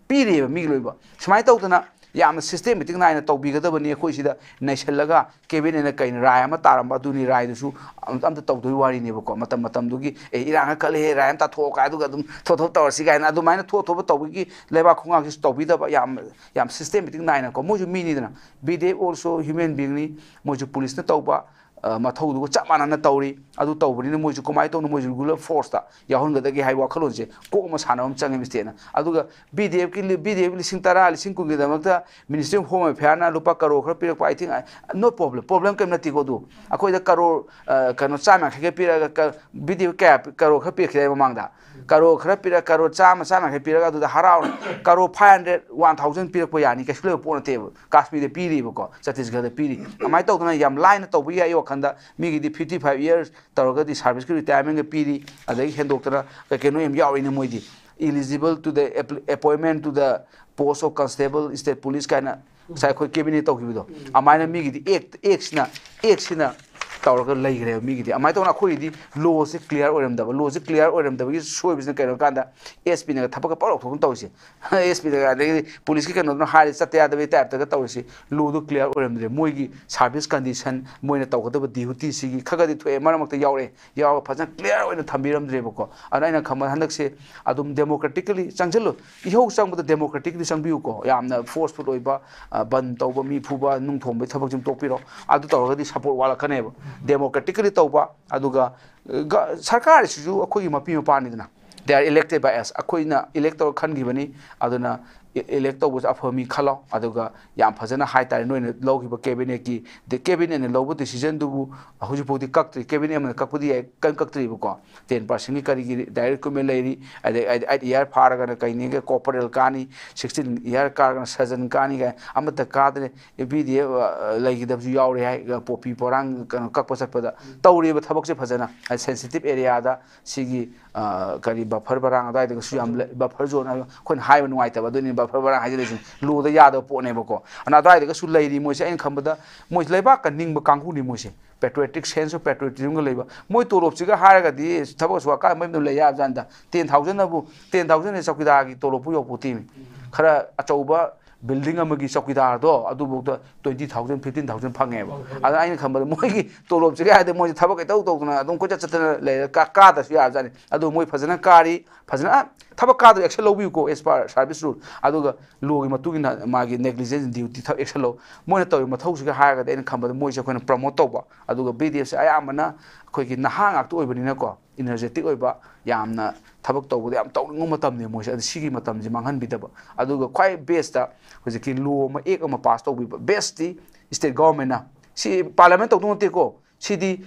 ꯄꯤꯔꯤꯑꯕ ꯃꯤꯒꯤ ꯂꯣꯏꯕ꯫ ꯁꯨꯃꯥꯏꯅ ꯇꯧꯗꯅ ꯌꯥꯝꯅ ꯁꯤꯁꯇꯦꯃꯦꯇꯤꯛ ꯅꯥꯏꯅ ꯇꯧꯕꯤꯒꯗꯕꯅꯤ꯫ ꯑꯩꯈꯣꯏ ꯁꯤꯗ ꯅꯩꯁꯜꯂꯒ ꯀꯦꯕꯤꯅꯦꯠꯅ ꯀꯩꯅ ꯔꯥꯏ ꯑꯃ ꯇꯥꯔꯝꯕ ꯑꯗꯨꯅꯤ, ꯔꯥꯏꯗꯨꯁꯨ ꯑꯝ-, ꯑꯝꯇ ꯇꯧꯗꯣꯏ ꯋꯥꯔꯤꯅꯦꯕꯀꯣ꯫ ꯃꯇꯝ ꯃꯇꯝꯗꯨꯒꯤ "ꯑꯦ, ꯏꯔꯥꯡꯒ ꯀꯜꯂꯦꯍꯦ, ꯔꯥꯏ ꯑꯃ ꯇꯥꯊꯣꯛꯑꯣ" ꯀꯥꯏ, ꯑꯗꯨꯒ ꯑꯗꯨꯝ ꯊꯣꯛ ꯊꯣꯛ ꯇꯧꯔꯁꯤ ꯀꯥꯏꯅ ꯑꯗꯨꯃꯥꯏꯅ ꯊꯣꯛ ꯊꯣꯛꯄ ꯇꯧꯕꯒꯤ ꯂꯩꯕꯥꯛ ꯈꯣꯡꯒꯥꯡꯁꯤꯁꯨ ꯇꯧꯕꯤꯗꯕ꯫ ꯌꯥꯝ, ꯌꯥꯝ ꯁꯤꯁꯇꯦꯃꯦꯇꯤꯛ ꯅꯥꯏꯅꯀꯣ꯫ ꯃꯣꯏꯁꯨ ꯃꯤꯅꯤꯗꯅ, B D F also human beingꯅꯤ꯫ ꯃꯣꯏꯁꯨ ꯄꯨꯂꯤꯁꯅ ꯇꯧꯕ ꯑ, ꯃꯊꯧꯗꯨꯒ ꯆꯞ ꯃꯥꯟꯅꯅ ꯇꯧꯔꯤ꯫ ꯑꯗꯨ ꯇꯧꯕꯅꯤꯅ ꯃꯣꯏꯁꯨ ꯀꯃꯥꯏꯅ ꯇꯧꯅ ꯃꯣꯏꯁꯨ ꯔꯤꯒꯨꯂꯔ ꯐꯣꯔꯁꯇ ꯌꯥꯎꯍꯟꯒꯗꯒꯦ ꯍꯥꯏꯕ ꯋꯥꯈꯜꯂꯣꯟꯁꯦ ꯀꯣꯛ ꯑꯃ ꯁꯥꯟꯅꯕ ꯑꯃ ꯆꯪꯉꯦ ꯁ꯭ꯇꯦꯠꯅ꯫ ꯑꯗꯨꯒ B D Fꯀꯤ ꯂꯤ-, B D Fꯀꯤ ꯂꯤꯁꯤꯡ ꯇꯔꯥ, ꯂꯤꯁꯤꯡ ꯀꯨꯟꯒꯤꯗꯃꯛꯇ Ministry of Home Affairꯅ ꯂꯨꯄꯥ ꯀꯔꯣꯔ ꯈꯔ ꯄꯤꯔꯛꯄ, I think, I, no problem, problem ꯀꯔꯤꯝ ꯅꯠꯇꯦꯀꯣ꯫ ꯑꯗꯨ ꯑꯩꯈꯣꯏꯗ ꯀꯔꯣꯔ, ꯑ, ꯀꯩꯅꯣ, ꯆꯥꯝꯃ ꯌꯥꯡꯈꯩꯒ ꯄꯤꯔꯛꯑꯒ ꯀ-, B D F ꯀꯌꯥ ꯄꯤ-, ꯀꯔꯣꯔ ꯈꯔ ꯄꯤꯔꯛꯈꯤꯗꯥꯏ ꯃꯃꯥꯡꯗ? ꯀꯔꯣꯔ ꯈꯔ ꯄꯤꯔꯛ-, ꯀꯔꯣꯔ ꯆꯥꯝꯃ, ꯆꯥꯝꯃ ꯌꯥꯡꯈꯩ ꯄꯤꯔꯒ ꯑꯗꯨꯗ ꯍꯔꯥꯎꯅ crore five hundred, one thousand ꯄꯤꯔꯛꯄ ꯌꯥꯅꯤ, ꯀꯩꯁꯨ ꯂꯩꯕ ꯄꯣꯠ ꯅꯠꯇꯦꯕ꯫ ꯀꯥꯁꯃꯤꯔꯗ ꯄꯤꯔꯤꯕꯀꯣ, ꯆꯇꯤꯁꯒꯔꯗ ꯄꯤꯔꯤ꯫ ꯑꯗꯨꯃꯥꯏꯅ ꯇꯧꯗꯅ ꯌꯥꯝ ꯂꯥꯏꯅ ꯇꯧꯕ ꯌꯥꯏ꯫ ꯑꯩ ꯋꯥꯈꯜꯗ ꯃꯤꯒꯤꯗꯤ fifty five years ꯇꯧꯔꯒꯗꯤ ꯁꯥꯔꯚꯤꯁꯀꯤ ꯔꯤꯇꯥꯌꯔꯃꯦꯟꯒ ꯄꯤꯔꯤ, ꯑꯗꯒꯤ ꯍꯦꯟꯗꯣꯛꯇꯅ ꯀꯩ ꯀꯩꯅꯣ ꯌꯥꯝ ꯌꯥꯎꯔꯤꯅꯦ ꯃꯣꯏꯗꯤ꯫ Eligible to the app-, appointment to the post of constable, state police ꯀꯥꯏꯅ ꯉꯁꯥꯏ ꯑꯩꯈꯣꯏ ꯀꯦꯕꯤꯅꯦꯠ ꯇꯧꯈꯤꯕꯗꯣ, ꯑꯗꯨꯃꯥꯏꯅ ꯃꯤꯒꯤꯗꯤ ꯑꯦꯛ, ꯑꯦꯛꯁꯤꯅ, ꯑꯦꯛꯁꯤꯅ ꯇꯧꯔꯒ ꯂꯩꯈ꯭ꯔꯦꯕ ꯃꯤꯒꯤꯗꯤ꯫ ꯑꯗꯨꯃꯥꯏꯅ ꯇꯧꯅ ꯑꯩꯈꯣꯏꯒꯤꯗꯤ ꯂꯣꯁꯦ ꯀ꯭ꯂꯤꯌꯥꯔ ꯑꯣꯏꯔꯝꯗꯕ, ꯂꯣꯁꯦ ꯀ꯭ꯂꯤꯌꯥꯔ ꯑꯣꯏꯔꯝꯗꯕꯒꯤ ꯁꯣꯏꯕꯁꯤꯅ ꯀꯩꯅꯣ ꯍꯥꯏ ꯀꯥꯟꯗ, ꯑꯦꯁ ꯄꯤꯅꯒ ꯊꯕꯛꯀ ꯄꯪꯂꯧ ꯂꯧꯊꯣꯛꯇꯅ ꯇꯧꯔꯤꯁꯦ꯫ ꯑꯦꯁ ꯄꯤꯗ ꯑꯗꯒꯤ ꯄꯨꯂꯤꯁꯀꯤ ꯀꯩꯅꯣꯗꯨꯅ ꯍꯥꯏꯔꯦ ꯆꯠꯇ ꯌꯥꯗꯕꯒꯤ ꯇꯥꯏꯞꯇꯒ ꯇꯧꯔꯤꯁꯤ꯫ ꯂꯣꯗꯨ ꯀ꯭ꯂꯤꯌꯥꯔ ꯑꯣꯏꯔꯝꯗ꯭ꯔꯦ꯫ ꯃꯣꯏꯒꯤ ꯁꯥꯔꯚꯤꯁ ꯀꯟꯗꯤꯁꯟ, ꯃꯣꯏꯅ ꯇꯧꯒꯗꯕ ꯗ꯭ꯌꯨꯇꯤꯁꯤꯒꯤ ꯈꯔ ꯈꯔꯗꯤ ꯊꯣꯛꯑꯦ, ꯃꯔꯛ ꯃꯔꯛꯇ ꯌꯥꯎꯔꯛꯑꯦ, ꯌꯥꯎꯔꯒ ꯐꯖꯅ ꯀ꯭ꯂꯤꯌꯥꯔ ꯑꯣꯏꯅ ꯊꯝꯕꯤꯔꯝꯗ꯭ꯔꯦꯕꯀꯣ꯫ ꯑꯗꯨꯅ ꯑꯩꯅ ꯈꯟꯕ ꯍꯟꯗꯛꯁꯦ ꯑꯗꯨꯝ ꯗꯦꯃꯣꯀ꯭ꯔꯦꯇꯤꯀꯦꯂꯤ ꯆꯪꯁꯤꯜꯂꯨ, ꯏꯍꯧ ꯆꯪꯕꯗ ꯗꯦꯃꯣꯀ꯭ꯔꯦꯇꯤꯀꯦꯂꯤ ꯆꯪꯕꯤꯌꯨꯀꯣ꯫ ꯌꯥꯝꯅ ꯐꯣꯔꯁꯐꯨꯜ ꯑꯣꯏꯕ, ꯑ, ꯕꯟ ꯇꯧꯕ, ꯃꯤ ꯐꯨꯕ, ꯅꯨꯡ ꯊꯣꯝꯕꯒꯤ ꯊꯕꯛꯁꯤ ꯑꯗꯨꯝ ꯇꯣꯛꯄꯤꯔꯣ꯫ ꯑꯗꯨ ꯇꯧꯔꯒꯗꯤ ꯁꯄꯣꯔꯠ ꯋꯥꯠꯂꯛꯀꯅꯦꯕ꯫ ꯗꯦꯃꯣꯀ꯭ꯔꯦꯇꯤꯀꯦꯂꯤ ꯇꯧꯕ, ꯑꯗꯨꯒ, ꯑ, ꯒ-, ꯁꯔꯀꯥꯔꯁꯤꯁꯨ ꯑꯩꯈꯣꯏꯒꯤ ꯃꯄꯤ ꯃꯄꯥꯅꯤꯗꯅ, they are elected by us, ꯑꯩꯈꯣꯏꯅ ꯏꯂꯦꯛ ꯇꯧꯔ ꯈꯟꯈꯤꯕꯅꯤ꯫ ꯑꯗꯨꯅ ꯏꯂꯦꯛ ꯇꯧꯕꯁꯦ ꯑꯐꯕ ꯃꯤ ꯈꯜꯂꯣ꯫ ꯑꯗꯨꯒ ꯌꯥꯝ ꯐꯖꯅ ꯍꯥꯏꯇꯥꯔꯦ, ꯅꯣꯏꯅ ꯂꯧꯈꯤꯕ ꯀꯦꯕꯤꯅꯦꯠꯀꯤ, ꯀꯦꯕꯤꯅꯦꯠꯅ ꯂꯧꯕ ꯗꯤꯁꯤꯖꯟꯗꯨꯕꯨ ꯍꯧꯖꯤꯛꯐꯥꯎꯗꯤ ꯀꯛꯇ꯭ꯔꯤ꯫ ꯀꯦꯕꯤꯅꯦꯠ ꯑꯃꯅ ꯀꯛꯄꯗꯤ ꯌꯥꯏ, ꯀꯔꯤꯝ ꯀꯛꯇ꯭ꯔꯤꯕꯀꯣ꯫ ꯇꯦꯟ ꯄꯥꯔꯁꯦꯟꯒꯤ ꯀꯔꯤꯒꯤ ꯗꯥꯏꯔꯦꯛ ꯔꯤꯀ꯭ꯔꯨꯠꯃꯦꯟ ꯂꯩꯔꯤ, ꯑꯗꯩ ꯑꯩꯠ ꯏꯌꯥꯔ ꯐꯥꯔꯒꯅ ꯀꯩꯅꯤ, ꯀꯣꯔꯄꯣꯔꯦꯜ ꯀꯥꯅꯤ, ꯁꯤꯛꯁꯇꯤꯟ ꯏꯌꯥꯔ ꯀꯥꯔꯒꯅ ꯁꯔꯖꯟ ꯀꯥꯅꯤ ꯀꯥꯏ, ꯑꯃꯠꯇ ꯀꯥꯗ꯭ꯔꯦ꯫ ꯕꯤ ꯗꯤ ꯑꯦꯐ ꯂꯩꯈꯤꯗꯕꯁꯨ ꯌꯥꯎꯔꯦ ꯍꯥꯏ, ꯄꯣꯄꯤ ꯄꯣꯔꯥꯡ ꯀꯩꯅꯣ ꯀꯛꯄ ꯆꯠꯄꯗ꯫ ꯇꯧꯔꯤꯕ ꯊꯕꯛꯁꯦ ꯐꯖꯅ ꯁꯦꯟꯁꯤꯇꯤꯞ ꯑꯦꯔꯤꯌꯥꯗ ꯁꯤꯒꯤ, ꯑ, ꯀꯔꯤ, ꯕꯐꯔ ꯕꯔꯥꯡ ꯑꯗꯨꯋꯥꯏꯗꯒꯁꯨ ꯌꯥꯝ ꯂꯩ, ꯕꯐꯔ ꯖꯣꯟ ꯍꯥꯏꯕ ꯑꯩꯈꯣꯏꯅ ꯍꯥꯏꯕ ꯅꯨꯡꯉꯥꯏꯇꯕ, ꯑꯗꯨꯅꯤ ꯕꯐꯔ ꯕꯔꯥꯡ ꯍꯥꯏꯖꯤꯜꯂꯤꯁꯤꯅ, ꯂꯣꯗ ꯌꯥꯗꯕ ꯄꯣꯠꯅꯦꯕꯀꯣ꯫ ꯑꯗꯨꯅ ꯑꯗꯨꯋꯥꯏꯗꯒꯁꯨ ꯂꯩꯔꯤ ꯃꯣꯏꯁꯦ꯫ ꯑꯩꯅ ꯈꯟꯕꯗ ꯃꯣꯏꯁꯦ ꯂꯩꯕꯥꯛꯀ ꯅꯤꯡꯕ ꯀꯥꯡꯕꯨꯅꯤ ꯃꯣꯏꯁꯦ, ꯄꯦꯇ꯭ꯔꯣꯏꯇꯤꯛ ꯁꯦꯟꯁ ꯑꯣꯐ ꯄꯦꯇ꯭ꯔꯣꯏꯇꯤꯖꯝꯒ ꯂꯩꯕ꯫ ꯃꯣꯏ ꯇꯣꯂꯣꯞꯁꯤꯒ ꯍꯥꯏꯔꯒꯗꯤ ꯊꯕꯛ ꯁꯨ ꯑꯀꯥꯏ ꯃꯌꯨꯝꯗ ꯂꯩ ꯌꯥꯕꯖꯥꯠꯅꯤꯗ꯫ ꯇꯦꯟ ꯊꯥꯎꯖꯟ ꯑꯕꯨ, ꯇꯦꯟ ꯊꯥꯎꯖꯟ ꯆꯧꯀꯤꯗꯥꯔꯒꯤ ꯇꯣꯂꯣꯞꯄꯨ ꯌꯧꯄꯣꯠꯇꯦꯃꯤ꯫ ꯈꯔ ꯑꯆꯧꯕ ꯕꯤꯜꯗꯤꯡ ꯑꯃꯒꯤ ꯆꯧꯀꯤꯗꯥꯔꯗꯣ ꯑꯗꯨꯐꯥꯎꯗ ꯇ꯭ꯋꯦꯟꯇꯤ ꯊꯥꯎꯖꯟ, ꯐꯤꯐꯇꯤꯟ ꯊꯥꯎꯖꯟ ꯐꯪꯉꯦꯕ꯫ ꯑꯗꯨꯅ ꯑꯩꯅ ꯈꯟꯕꯗ ꯃꯣꯏꯒꯤ ꯇꯣꯂꯣꯞꯁꯤꯒ ꯍꯥꯏꯔꯗꯤ ꯃꯣꯏꯁꯦ ꯊꯕꯛ ꯏꯇꯧ ꯇꯧꯗꯅ ꯑꯗꯨꯝ ꯀꯣꯏꯆꯠ ꯆꯠꯇꯅ ꯂꯩꯔ ꯀꯥ-, ꯀꯥꯗ꯭ꯔꯁꯨ ꯌꯥꯕꯖꯥꯠꯅꯤ꯫ ꯑꯗꯨ ꯃꯣꯏ ꯐꯖꯅ ꯀꯥꯔꯤ, ꯐꯖꯅ, ꯑ, ꯊꯕꯛ ꯀꯥꯗꯕ action ꯂꯧꯕꯤꯌꯨꯀꯣ, as per service rule꯫ ꯑꯗꯨꯒ ꯂꯣꯒꯤ ꯃꯇꯨꯡ ꯏꯟꯅ ꯃꯥꯒꯤ negligence duty ꯊꯕꯛ action ꯂꯧ꯫ ꯃꯣꯏꯅ ꯇꯧꯔꯤꯕ ꯃꯊꯧꯁꯤꯒ ꯍꯥꯏꯔꯒꯗꯤ ꯑꯩꯅ ꯈꯟꯕꯗ ꯃꯣꯏꯁꯦ ꯑꯩꯈꯣꯏꯅ promote ꯇꯧꯕ꯫ ꯑꯗꯨꯒ ꯕꯤ ꯗꯤ ꯑꯦꯐꯁꯦ ꯑꯌꯥꯝꯕꯅ ꯑꯩꯈꯣꯏꯒꯤ ꯅꯍꯥ ꯉꯥꯛꯇ ꯑꯣꯏꯕꯅꯤꯅꯀꯣ, energetic ꯑꯣꯏꯕ, ꯌꯥꯝꯅ ꯊꯕꯛ ꯇꯧꯕꯗ ꯌꯥꯝ ꯇꯧꯅꯤꯡꯕ ꯃꯇꯝꯅꯦ ꯃꯣꯏꯁꯦ꯫ ꯑꯗꯨ ꯁꯤꯒꯤ ꯃꯇꯝꯁꯦ ꯃꯥꯡꯍꯟꯕꯤꯗꯕ꯫ ꯑꯗꯨꯒ ꯈ꯭ꯋꯥꯏ best ꯍꯧꯖꯤꯛꯀꯤ ꯂꯣ ꯑꯃ, act ꯑꯃ pass ꯇꯧꯕꯤꯕ, best ꯇꯤ state government ꯅ꯫ ꯁꯤ parliament ꯇꯧꯗꯧ ꯅꯠꯇꯦꯀꯣ꯫ ꯁꯤꯗꯤ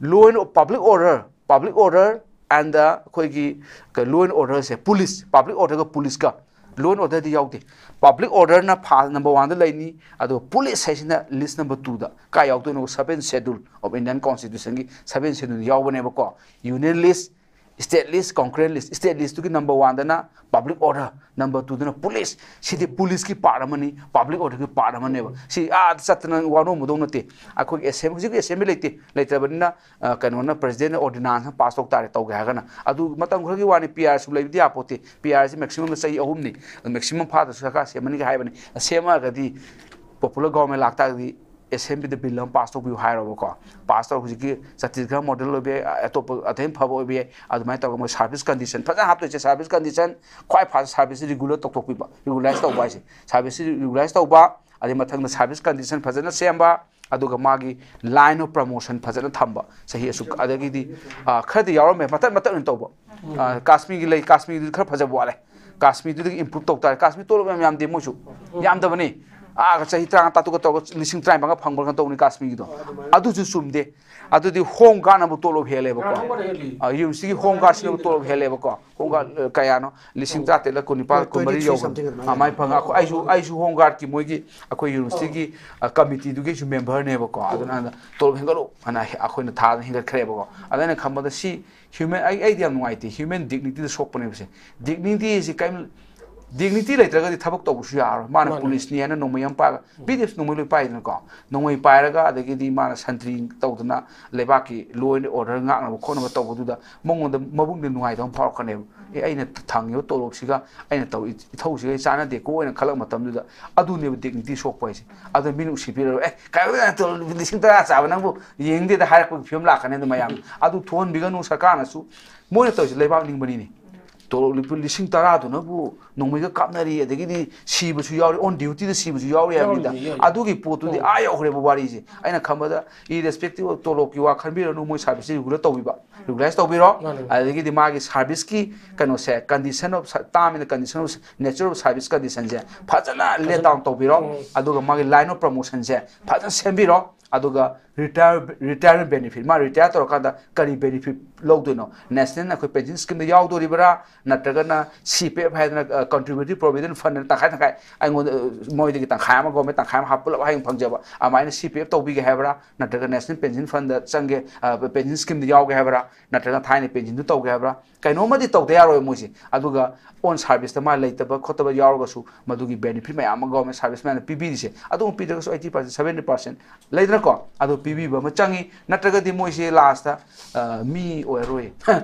law and public order, public order and ꯑꯩꯈꯣꯏꯒꯤ law and order say, police, public order ꯒ police ꯀ, law and order ꯗꯤ ꯌꯥꯎꯗꯦ꯫ Public order ꯅ ꯐꯥ-, number one ꯗ ꯂꯩꯅꯤ, ꯑꯗꯨꯒ police ꯍꯥꯏꯁꯤꯅ list number two ꯗ꯫ ꯀꯥꯏ ꯌꯥꯎꯗꯣꯏꯅꯣ? Seventh schedule of Indian constitution ꯒꯤ seventh schedule ꯗ ꯌꯥꯎꯕꯅꯦꯕꯀꯣ꯫ Union list, state list, concurrent list꯫ State list ꯇꯨꯒꯤ number one ꯗꯅ public order, number two ꯗꯅ police꯫ ꯁꯤꯗꯤ police ꯀꯤ part ꯑꯃꯅꯤ, public order ꯒꯤ part ꯑꯃꯅꯦꯕ꯫ ꯁꯤ ꯑꯥ ꯆꯠꯇꯅ ꯋꯥꯅꯣꯝꯃꯗꯧ ꯅꯠꯇꯦ꯫ ꯑꯩꯈꯣꯏꯒꯤ assembly, ꯍꯧꯖꯤꯛꯇꯤ assembly ꯂꯩꯇꯦ, ꯂꯩꯇ꯭ꯔꯕꯅꯤꯅ, ꯑ, ꯀꯩꯅꯣꯅ, president ꯅ ordinance ꯑꯃ pass ꯇꯧ ꯇꯥꯔꯦ, ꯇꯧꯒꯦ ꯍꯥꯏꯔꯒꯅ꯫ ꯑꯗꯨ ꯃꯇꯝ ꯈꯔꯒꯤ ꯋꯥꯅꯤ, P R ꯁꯨ ꯂꯩꯕꯗꯤ ꯌꯥꯄꯣꯠꯇꯦ꯫ P R ꯁꯤ maximum ꯗ ꯆꯍꯤ ꯑꯍꯨꯝꯅꯤ꯫ ꯑꯗꯨ maximum ꯐꯥꯗ꯭ꯔꯁꯨ ꯁꯔꯀꯥꯔ ꯁꯦꯝꯃꯅꯤꯒ ꯍꯥꯏꯕꯅꯤ꯫ ꯁꯦꯝꯃꯛꯑꯒꯗꯤ popular government ꯂꯥꯛꯇꯥꯔꯒꯗꯤ assembly ꯗ bill ꯑꯃ pass ꯇꯧꯕꯤꯌꯨ ꯍꯥꯏꯔꯣꯕꯀꯣ꯫ Pass ꯇꯧꯔ ꯍꯧꯖꯤꯛꯀꯤ ꯆꯇꯤꯁꯒꯔ model ꯑꯣꯏꯕ ꯌꯥꯏ, ꯑꯇꯣꯞꯄ ꯑꯇꯩ ꯐꯕ ꯑꯣꯏꯕ ꯌꯥꯏ꯫ ꯑꯗꯨꯃꯥꯏꯅ ꯇꯧꯔꯒ ꯃꯣꯏ service condition ꯐꯖꯅ ꯍꯥꯞꯇꯣꯏꯁꯦ꯫ Service condition ꯈ꯭ꯋꯥꯏ ꯐꯥꯁ service ꯁꯤ regular ꯇꯧꯊꯣꯛꯄꯤꯕ, regularize ꯇꯧꯕ ꯍꯥꯏꯁꯦ꯫ Service ꯁꯤ regularize ꯇꯧꯕ, ꯑꯗꯩ ꯃꯊꯪꯗ service condition ꯐꯖꯅ ꯁꯦꯝꯕ, ꯑꯗꯨꯒ ꯃꯥꯒꯤ line of promotion ꯐꯖꯅ ꯊꯝꯕ꯫ ꯆꯍꯤ ꯑꯁꯨꯛ, ꯑꯗꯒꯤꯗꯤ, ꯑ, ꯈꯔꯗꯤ ꯌꯥꯎꯔꯝꯃꯦ, ꯃꯇꯠ ꯃꯇꯠ ꯑꯣꯏꯅ ꯇꯧꯕ꯫ ꯑ, ꯀꯥꯁꯃꯤꯔꯒꯤ ꯂꯩ, ꯀꯥꯁꯃꯤꯔꯗꯨꯗꯤ ꯈꯔ ꯐꯖꯕ ꯋꯥꯠꯂꯦ꯫ ꯀꯥꯁꯃꯤꯔꯗꯨꯗꯒꯤ improve ꯇꯧ ꯇꯥꯔꯦ꯫ ꯀꯥꯁꯃꯤꯔ ꯇꯣꯂꯣꯞ ꯌꯥꯝ ꯌꯥꯝꯗꯦ ꯃꯣꯏꯁꯨ, ꯌꯥꯝꯗꯕꯅꯤ꯫ ꯑꯥ ꯆꯍꯤ ꯇꯔꯥꯃꯉꯥ ꯇꯥꯇꯨꯛꯀ ꯇꯧꯔꯒ ꯂꯤꯁꯤꯡ ꯇꯔꯥꯅꯤꯄꯥꯟꯒ ꯐꯪꯕ꯭ꯔꯥ ꯀꯩꯅꯣ ꯇꯧꯕꯅꯤ ꯀꯥꯁꯃꯤꯔꯒꯤꯗꯣ꯫ ꯑꯗꯨꯁꯨ ꯆꯨꯝꯗꯦ꯫ ꯑꯗꯨꯗꯤ home guardꯅꯕꯨ ꯇꯣꯂꯣꯞ ꯍꯦꯜꯂꯦꯕꯀꯣ꯫ Universityꯒꯤ home guardꯁꯤꯅꯕꯨ ꯇꯣꯂꯣꯞ ꯍꯦꯜꯂꯦꯕꯀꯣ꯫ Home guard ꯀꯌꯥꯅꯣ? ꯂꯤꯁꯤꯡ ꯇꯔꯥꯇꯔꯦꯠꯂ ꯀꯨꯟꯅꯤꯄꯥꯜ, ꯀꯨꯟꯃꯔꯤ ꯌꯧꯕꯅꯤ꯫ ꯑꯗꯨꯃꯥꯏꯅ ꯐꯪꯉꯦ꯫ ꯑꯩꯈꯣꯏ ꯑꯩꯁꯨ ꯑꯩꯁꯨ home guardꯀꯤ ꯃꯣꯏꯒꯤ ꯑꯩꯈꯣꯏ universityꯒꯤ committeeꯗꯨꯒꯤꯁꯨ memberꯅꯦꯕꯀꯣ꯫ ꯑꯗꯨꯅ ꯇꯣꯂꯣꯞ ꯍꯦꯟꯒꯠꯂꯨ ꯍꯥꯏꯅ ꯑꯩꯈꯣꯏꯅ ꯊꯥꯗꯅ ꯍꯦꯟꯒꯠꯈ꯭ꯔꯦꯕꯀꯣ꯫ ꯑꯗ ꯑꯩꯅ ꯈꯟꯕꯗ ꯁꯤ human ꯑꯩ ꯑꯩꯗꯤ ꯌꯥꯝ ꯅꯨꯡꯉꯥꯏꯇꯦ꯫ Human dignityꯗ ꯁꯣꯛꯄꯅꯦꯕꯁꯦ꯫ Dignityꯁꯤ ꯀꯔꯤꯝ dignity ꯂꯩꯇ꯭ꯔꯒꯗꯤ ꯊꯕꯛ ꯇꯧꯕꯁꯨ ꯌꯥꯔꯣꯏ꯫ ꯃꯥꯅ policeꯅꯤ ꯍꯥꯏꯅ ꯅꯣꯡꯃꯩ ꯑꯃ ꯄꯥꯏꯔꯒ, BDFꯁꯤ ꯅꯣꯡꯃꯩ ꯂꯣꯏ ꯄꯥꯏꯗꯅꯀꯣ꯫ ꯅꯣꯡꯃꯩ ꯄꯥꯏꯔꯒ ꯑꯗꯒꯤꯗꯤ ꯃꯥꯅ ꯁꯟꯇ꯭ꯔꯤ ꯇꯧꯗꯅ ꯂꯩꯕꯥꯛꯀꯤ law and order ꯉꯥꯛꯅꯕ ꯈꯣꯠꯅꯕ ꯇꯧꯕꯗꯨꯗ ꯃꯉꯣꯟꯗ ꯃꯕꯨꯛꯅꯤꯡꯗ ꯅꯨꯡꯉꯥꯏꯇꯕ ꯑꯃ ꯐꯥꯎꯔꯛꯀꯅꯦꯕ꯫ ꯑꯦ, ꯑꯩꯅ ꯊꯪꯉꯤꯕ ꯇꯣꯂꯣꯞꯁꯤꯒ ꯑꯩꯅ ꯇꯧꯔꯤ ꯏꯊꯧꯁꯤꯒ ꯆꯥꯟꯅꯗꯦꯀꯣ ꯍꯥꯏꯅ ꯈꯜꯂꯛꯄ ꯃꯇꯝꯗꯨꯗ ꯑꯗꯨꯅꯦꯕ dignity ꯁꯣꯛꯄ ꯍꯥꯏꯁꯦ꯫ ꯑꯗꯨ ꯃꯤꯅ ꯎꯁꯤꯠꯄꯤꯔꯔꯣꯏ꯫ "ꯑꯦ, ꯀꯥꯏꯗ ꯇꯣꯂꯣꯞ ꯂꯤꯁꯤꯡ ꯇꯔꯥ ꯆꯥꯕ ꯅꯪꯕꯨ ꯌꯦꯡꯗꯦꯗ" ꯍꯥꯏꯔꯛꯄꯒꯤ ꯐꯤꯕꯝ ꯂꯥꯛꯀꯅꯤ꯫ ꯑꯗꯨ ꯃꯌꯥꯝ ꯑꯗꯨ ꯊꯣꯛꯍꯟꯕꯤꯒꯅꯨ꯫ ꯁꯔꯀꯥꯔꯅꯁꯨ ꯃꯣꯏꯅ ꯇꯧꯔꯤꯁꯦ ꯂꯩꯕꯥꯛ ꯅꯤꯡꯕꯅꯤꯅꯦ꯫ ꯇꯣꯂꯣꯞ ꯂꯤꯁꯤꯡ ꯇꯔꯥꯗꯨꯅꯕꯨ ꯅꯣꯡꯃꯩꯒ ꯀꯥꯞꯅꯔꯤ, ꯑꯗꯒꯤꯗꯤ ꯁꯤꯕꯁꯨ ꯌꯥꯎꯔꯤ, on dutyꯗ ꯁꯤꯕꯁꯨ ꯌꯥꯎꯔꯤ ꯍꯥꯏꯕꯅꯤꯗ꯫ ꯌꯥꯎꯔꯤꯅꯤ, ꯌꯥꯎꯔꯤꯅꯤ꯫ ꯑꯗꯨꯒꯤ ꯄꯣꯠꯇꯨꯗꯤ ꯑꯥ ꯌꯧꯈ꯭ꯔꯦꯕ ꯋꯥꯔꯤꯁꯦ꯫ ꯑꯩꯅ ꯈꯟꯕꯗ irrespective of ꯇꯣꯂꯣꯞꯀꯤ ꯋꯥ ꯈꯟꯕꯤꯔꯅꯨ, ꯃꯣꯏ serviceꯁꯦ regular ꯇꯧꯕꯤꯕ, regularize ꯇꯧꯕꯤꯔꯣ꯫ ꯃꯥꯅꯤ꯫ ꯑꯗꯒꯤꯗꯤ ꯃꯥꯒꯤ serviceꯀꯤ ꯀꯩꯅꯣꯁꯦ, condition of term and condition of nature of service conditionꯁꯦ ꯐꯖꯅ lay down ꯇꯧꯕꯤꯔꯣ꯫ ꯎꯝ꯫ ꯑꯗꯨꯒ ꯃꯥꯒꯤ line of promotionꯁꯦ ꯐꯖꯅ ꯁꯦꯝꯕꯤꯔꯣ꯫ ꯑꯗꯨꯒ retire retirement benefit, ꯃꯥ retire ꯇꯧꯔꯀꯥꯟꯗ ꯀꯔꯤ benefit ꯂꯧꯗꯣꯏꯅꯣ? National ꯑꯩꯈꯣꯏ pension schemeꯗ ꯌꯥꯎꯗꯣꯔꯤꯕ꯭ꯔꯥ, ꯅꯠꯇ꯭ꯔꯒꯅ CPF ꯍꯥꯏꯗꯅ, ꯑ, contributory provident fund ꯇꯪꯈꯥꯏ ꯇꯪꯈꯥꯏ, ꯑꯩꯉꯣꯟꯗ, ꯑ, ꯃꯣꯏꯗꯒꯤ ꯇꯪꯈꯥꯏ ꯑꯃ government, ꯇꯪꯈꯥꯏ ꯑꯃ ꯍꯥꯞ-, ꯄꯨꯂꯞ ꯍꯌꯦꯡ ꯐꯪꯖꯕ, ꯑꯗꯨꯃꯥꯏꯅ CPF ꯇꯧꯕꯤꯒꯦ ꯍꯥꯏꯕ꯭ꯔꯥ, ꯅꯠꯇ꯭ꯔꯒ National Pension Fundꯗ ꯆꯪꯒꯦ, ꯑ, pension schemeꯗ ꯌꯥꯎꯒꯦ ꯍꯥꯏꯕ꯭ꯔꯥ, ꯅꯠꯇ꯭ꯔꯒ ꯊꯥꯏꯅ pensionꯗꯨ ꯇꯧꯒꯦ ꯍꯥꯏꯕ꯭ꯔꯥ? ꯀꯩꯅꯣꯝꯃꯗꯤ ꯇꯧꯗ ꯌꯥꯔꯣꯏ ꯃꯣꯏꯁꯦ꯫ ꯑꯗꯨꯒ on serviceꯇ ꯃꯥ ꯂꯩꯇꯕ ꯈꯣꯠꯇꯕ ꯌꯥꯎꯔꯒꯁꯨ ꯃꯗꯨꯒꯤ benefit ꯃꯌꯥꯝ ꯑꯃ government servicemanꯅ ꯄꯤꯕꯤꯔꯤꯁꯦ, ꯑꯗꯨꯝ ꯄꯤꯗ꯭ꯔꯒꯁꯨ eighty percent, seventy percent ꯂꯩꯗꯅꯀꯣ, ꯑꯗꯨ ꯄꯤꯕꯤꯕ ꯑꯃ ꯆꯪꯉꯤ꯫ ꯅꯠꯇ꯭ꯔꯒꯗꯤ ꯃꯣꯏꯁꯦ lastꯇ, ꯑ, ꯃꯤ ꯑꯣꯏꯔꯔꯣꯏ꯫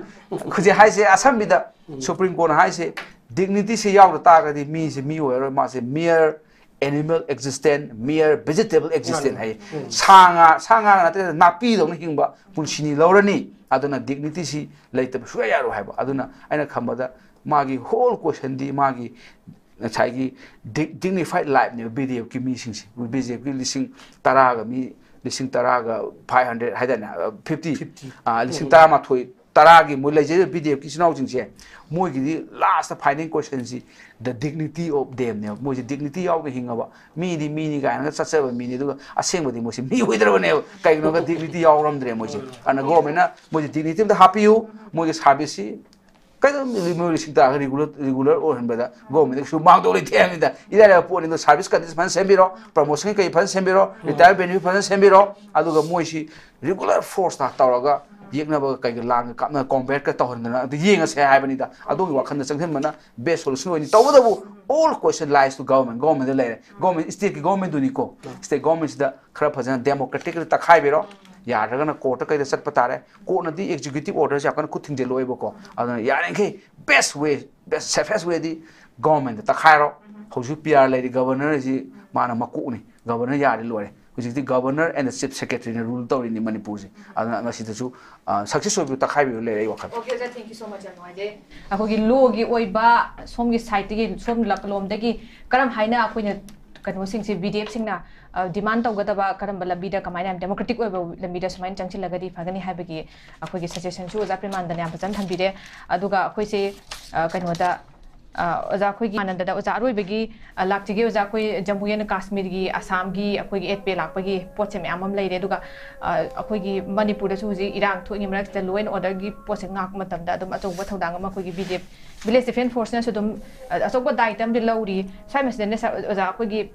ꯍꯧꯖꯤꯛ ꯍꯥꯏꯁꯦ ꯑꯁꯝꯕꯤꯗ Supreme Courtꯅ ꯍꯥꯏꯁꯦ dignityꯁꯦ ꯌꯥꯎꯗ ꯇꯥꯔꯒꯗꯤ ꯃꯤꯁꯦ ꯃꯤ ꯑꯣꯏꯔꯔꯣꯏ, ꯃꯥꯁꯦ mere animal existence, mere vegetable existence ꯃꯥꯅꯤ꯫ ꯍꯥꯏꯌꯦ꯫ ꯎꯝ꯫ ꯁꯥ ꯉꯥ, ꯁꯥ ꯉꯥ ꯅꯠꯇ꯭ꯔꯒ ꯅꯥꯄꯤꯗꯧꯅ ꯍꯤꯡꯕ ꯄꯨꯟꯁꯤꯅꯤ ꯂꯧꯔꯅꯤ꯫ ꯑꯗꯨꯅ dignityꯁꯤ ꯂꯩꯇꯕ ꯁꯨꯡꯌꯥ ꯌꯥꯔꯣꯏ ꯍꯥꯏꯕ꯫ ꯑꯗꯨꯅ ꯑꯩꯅ ꯈꯟꯕꯗ ꯃꯥꯒꯤ whole questionꯗꯤ ꯃꯥꯒꯤ ꯉꯁꯥꯏꯒꯤ di-, dignified lifeꯅꯦꯕ BDFꯀꯤ ꯃꯤꯁꯤꯡꯁꯦ꯫ BDFꯀꯤ ꯂꯤꯁꯤꯡ ꯇꯔꯥꯒ ꯃꯤ, ꯂꯤꯁꯤꯡ ꯇꯔꯥꯒ five hundred ꯍꯥꯏꯗꯥꯏꯅꯦ? ꯑ, fifty꯫ Fifty꯫ ꯑ, ꯂꯤꯁꯤꯡ ꯎꯝ꯫ ꯇꯔꯥꯃꯥꯊꯣꯏ ꯇꯔꯥꯒꯤ ꯃꯣꯏ ꯂꯩꯖꯔꯤꯕ ꯕꯤ ꯗꯤ ꯑꯦꯐꯀꯤ ꯏꯆꯤꯟ ꯏꯅꯥꯎꯁꯤꯡꯁꯦ, ꯃꯣꯏꯒꯤꯗꯤ ꯂꯥꯁꯇ ꯐꯥꯏꯅꯦꯜ ꯀꯣꯏꯁꯟꯁꯤ ꯗ ꯗꯤꯒꯅꯤꯇꯤ ꯑꯣꯐ ꯗꯦꯝꯅꯦꯕ꯫ ꯃꯣꯏꯁꯦ ꯗꯤꯒꯅꯤꯇꯤ ꯌꯥꯎꯗꯅ ꯍꯤꯡꯉꯕ ꯃꯤꯗꯤ ꯃꯤꯅꯤ ꯀꯥꯏꯅꯒ ꯆꯠꯆꯕ ꯃꯤꯅꯤ, ꯑꯗꯨꯒ ꯑꯁꯦꯡꯕꯗꯤ ꯃꯣꯏꯁꯦ ꯃꯤ ꯑꯣꯏꯗ꯭ꯔꯕꯅꯦꯕ꯫ ꯀꯩꯒꯤꯅꯣꯒ ꯗꯤꯒꯅꯤꯇꯤ ꯌꯥꯎꯔꯝꯗ꯭ꯔꯦ ꯃꯣꯏꯁꯦ꯫ ꯑꯗꯨꯅ ꯒꯣꯔꯃꯦꯟꯅ ꯃꯣꯏꯁꯦ ꯗꯤꯒꯅꯤꯇꯤ ꯑꯝꯇ ꯍꯥꯞꯄꯤꯌꯨ, ꯃꯣꯏꯒꯤ ꯁꯥꯔꯚꯤꯁꯁꯤ ꯀꯩꯗꯧ ꯃꯣꯏ ꯂꯤꯁꯤꯡ ꯇꯔꯥꯒ ꯔꯤꯒꯨꯂꯔ ꯔꯤꯒꯨꯂꯔ ꯑꯣꯏꯍꯟꯕꯗ ꯒꯣꯔꯃꯦꯟꯗ ꯀꯩꯁꯨ ꯃꯥꯡꯗꯧ ꯂꯩꯇꯦ ꯍꯥꯏꯕꯅꯤꯗ꯫ ꯏꯔꯥꯏ ꯂꯥꯏꯕ ꯄꯣꯠꯅꯤꯗꯣ, ꯁꯥꯔꯚꯤꯁ ꯀꯟꯗꯤꯁꯟ ꯐꯖꯅ ꯁꯦꯝꯕꯤꯔꯣ, ꯄ꯭ꯔꯃꯣꯁꯟ ꯀꯩ ꯐꯖꯅ ꯁꯦꯝꯕꯤꯔꯣ, ꯔꯤꯇꯥꯌꯔ ꯕꯦꯅꯤꯐꯤꯠ ꯐꯖꯅ ꯁꯦꯝꯕꯤꯔꯣ, ꯑꯗꯨꯒ ꯃꯣꯏꯁꯤ ꯔꯤꯒꯨꯂꯔ ꯐꯣꯔꯁꯇ ꯇꯧꯔꯒ ꯌꯦꯛꯅꯕꯒ ꯀꯩꯒ ꯂꯥꯡꯒ ꯀꯥꯞꯅ ꯀꯣꯝꯕꯦꯠꯀ ꯇꯧꯍꯟꯗꯅ ꯑꯗꯨ ꯌꯦꯡꯉꯁꯦ ꯍꯥꯏꯕꯅꯤꯗ꯫ ꯑꯗꯣꯝꯒꯤ ꯋꯥꯈꯜꯗ ꯆꯪꯁꯤꯟꯕꯅ ꯕꯦꯁ ꯁꯣꯂꯨꯁꯟ ꯑꯣꯏꯅꯤ꯫ ꯇꯧꯕꯇꯕꯨ all question lies to government, ꯒꯣꯔꯃꯦꯟꯗ ꯂꯩꯔꯦ꯫ ꯒꯣꯔꯃꯦꯟ, ꯁ꯭ꯇꯦꯠꯀꯤ ꯒꯣꯔꯃꯦꯟꯗꯨꯅꯤꯀꯣ꯫ ꯁ꯭ꯇꯦꯠ ꯒꯣꯔꯃꯦꯟꯁꯤꯗ ꯈꯔ ꯐꯖꯅ ꯗꯦꯃꯣꯀ꯭ꯔꯦꯇꯤꯛꯂꯤ ꯇꯛꯈꯥꯏꯕꯤꯔꯣ꯫ ꯌꯥꯗ꯭ꯔꯒꯅ ꯀꯣꯔꯠꯇ ꯀꯩꯗ ꯆꯠꯄ ꯇꯥꯔꯦ꯫ ꯀꯣꯔꯠꯅꯗꯤ ꯑꯦꯛꯖꯤꯀ꯭ꯌꯨꯇꯤꯚ ꯑꯣꯔꯗꯔꯁꯦ ꯌꯥꯝ ꯀꯟꯅ ꯈꯨꯠ ꯊꯤꯡꯖꯤꯜꯂꯣꯏꯕꯀꯣ꯫ ꯑꯗꯨꯅ ꯌꯥꯔꯤꯈꯩ ꯕꯦꯁ ꯋꯦ, ꯕꯦꯁ ꯁꯦꯐꯦꯁ ꯋꯦꯗꯤ ꯒꯣꯔꯃꯦꯟꯗ ꯇꯛꯈꯥꯏꯔꯣ꯫ ꯍꯧꯖꯤꯛ ꯄꯤ ꯑꯥꯔ ꯂꯩꯔꯤ, ꯒꯕꯔꯅꯔꯁꯤ ꯃꯥꯅ ꯃꯀꯣꯛꯅꯤ꯫ ꯒꯕꯔꯅꯔ ꯌꯥꯔꯗꯤ ꯂꯣꯏꯔꯦ꯫ ꯍꯧꯖꯤꯛꯇꯤ governor and the chief secretary ꯅ ꯔꯨꯜ ꯇꯧꯔꯤꯅꯤ ꯃꯅꯤꯄꯨꯔꯁꯦ꯫ ꯑꯗꯨꯅ ꯃꯁꯤꯗꯁꯨ ꯁꯛꯁꯦꯁ ꯑꯣꯏꯕ ꯇꯛꯈꯥꯏꯕꯤꯕ ꯂꯩꯔꯦ ꯑꯩ ꯋꯥꯈꯜ꯫ Okay, ꯑꯣꯖꯥ, thank you so much, ꯌꯥꯝ ꯅꯨꯡꯉꯥꯏꯖꯩ꯫ ꯑꯩꯈꯣꯏꯒꯤ ꯂꯣꯒꯤ ꯑꯣꯏꯕ ꯁꯣꯝꯒꯤ ꯁꯥꯏꯠꯇꯒꯤ, ꯁꯣꯝ ꯂ- ꯂꯣꯝꯗꯒꯤ ꯀꯔꯝ ꯍꯥꯏꯅ ꯑꯩꯈꯣꯏꯅ ꯀꯩꯅꯣꯁꯤꯡꯁꯦ, ꯕꯤ ꯗꯤ ꯑꯦꯐꯁꯤꯡꯅ ꯗꯤꯃꯥꯟ ꯇꯧꯒꯗꯕ ꯀꯔꯝꯕ ꯂꯝꯕꯤꯗ, ꯀꯃꯥꯏꯅ ꯌꯥꯝ ꯗꯦꯃꯣꯀ꯭ꯔꯦꯇꯤꯛ ꯑꯣꯏꯕ ꯂꯝꯕꯤꯗ ꯁꯨꯃꯥꯏꯅ ꯆꯪꯁꯤꯜꯂꯒꯗꯤ ꯐꯒꯅꯤ ꯍꯥꯏꯕꯒꯤ ꯑꯩꯈꯣꯏꯒꯤ ꯁꯖꯦꯁꯟꯁꯨ ꯑꯣꯖꯥ ꯄ꯭ꯔꯦꯃꯥꯅꯟꯗꯅ ꯌꯥꯝ ꯐꯖꯅ ꯊꯝꯕꯤꯔꯦ꯫ ꯑꯗꯨꯒ ꯑꯩꯈꯣꯏꯁꯦ ꯑ, ꯀꯩꯅꯣꯗ ꯑ, ꯑꯣꯖꯥ ꯑꯩꯈꯣꯏꯒꯤ ꯑꯥꯅꯟꯗꯗ ꯑꯣꯖꯥ ꯑꯔꯣꯏꯕꯒꯤ ꯑ, ꯂꯥꯛꯆꯒꯦ꯫ ꯑꯣꯖꯥ, ꯑꯩꯈꯣꯏ ꯖꯝꯃꯨ ꯑꯦꯟ ꯀꯥꯁꯃꯤꯔꯒꯤ, ꯑꯁꯥꯝꯒꯤ ꯑꯩꯈꯣꯏꯒꯤ ꯑꯦꯠ ꯄꯦ ꯂꯥꯛꯄꯒꯤ ꯄꯣꯠꯁꯦ ꯃꯌꯥꯝ ꯑꯃ ꯂꯩꯔꯦ꯫ ꯑꯗꯨꯒ ꯑ, ꯑꯩꯈꯣꯏꯒꯤ ꯃꯅꯤꯄꯨꯔꯗꯁꯨ ꯍꯧꯖꯤꯛ ꯏꯔꯥꯡ ꯊꯣꯛꯏꯉꯩ ꯃꯔꯛꯁꯤꯗ ꯂꯣ ꯑꯦꯟ ꯑꯣꯔꯗꯔꯒꯤ ꯄꯣꯠꯁꯦ ꯉꯥꯛꯄ ꯃꯇꯝꯗ ꯑꯗꯨꯝ ꯑꯆꯧꯕ ꯊꯧꯗꯥꯡ ꯑꯃ ꯑꯩꯈꯣꯏꯒꯤ B D F, village defence ꯐꯣꯔꯁꯅꯁꯨ ꯑꯗꯨꯝ ꯑ, ꯑꯆꯧꯕ ꯗꯥꯏꯇ ꯑꯃꯗꯤ ꯂꯧꯔꯤ꯫ ꯁ꯭ꯋꯥꯏ ꯃꯁꯤꯗꯅꯦ ꯁꯥꯔ, ꯑꯣꯖꯥ, ꯑꯩꯈꯣꯏꯒꯤ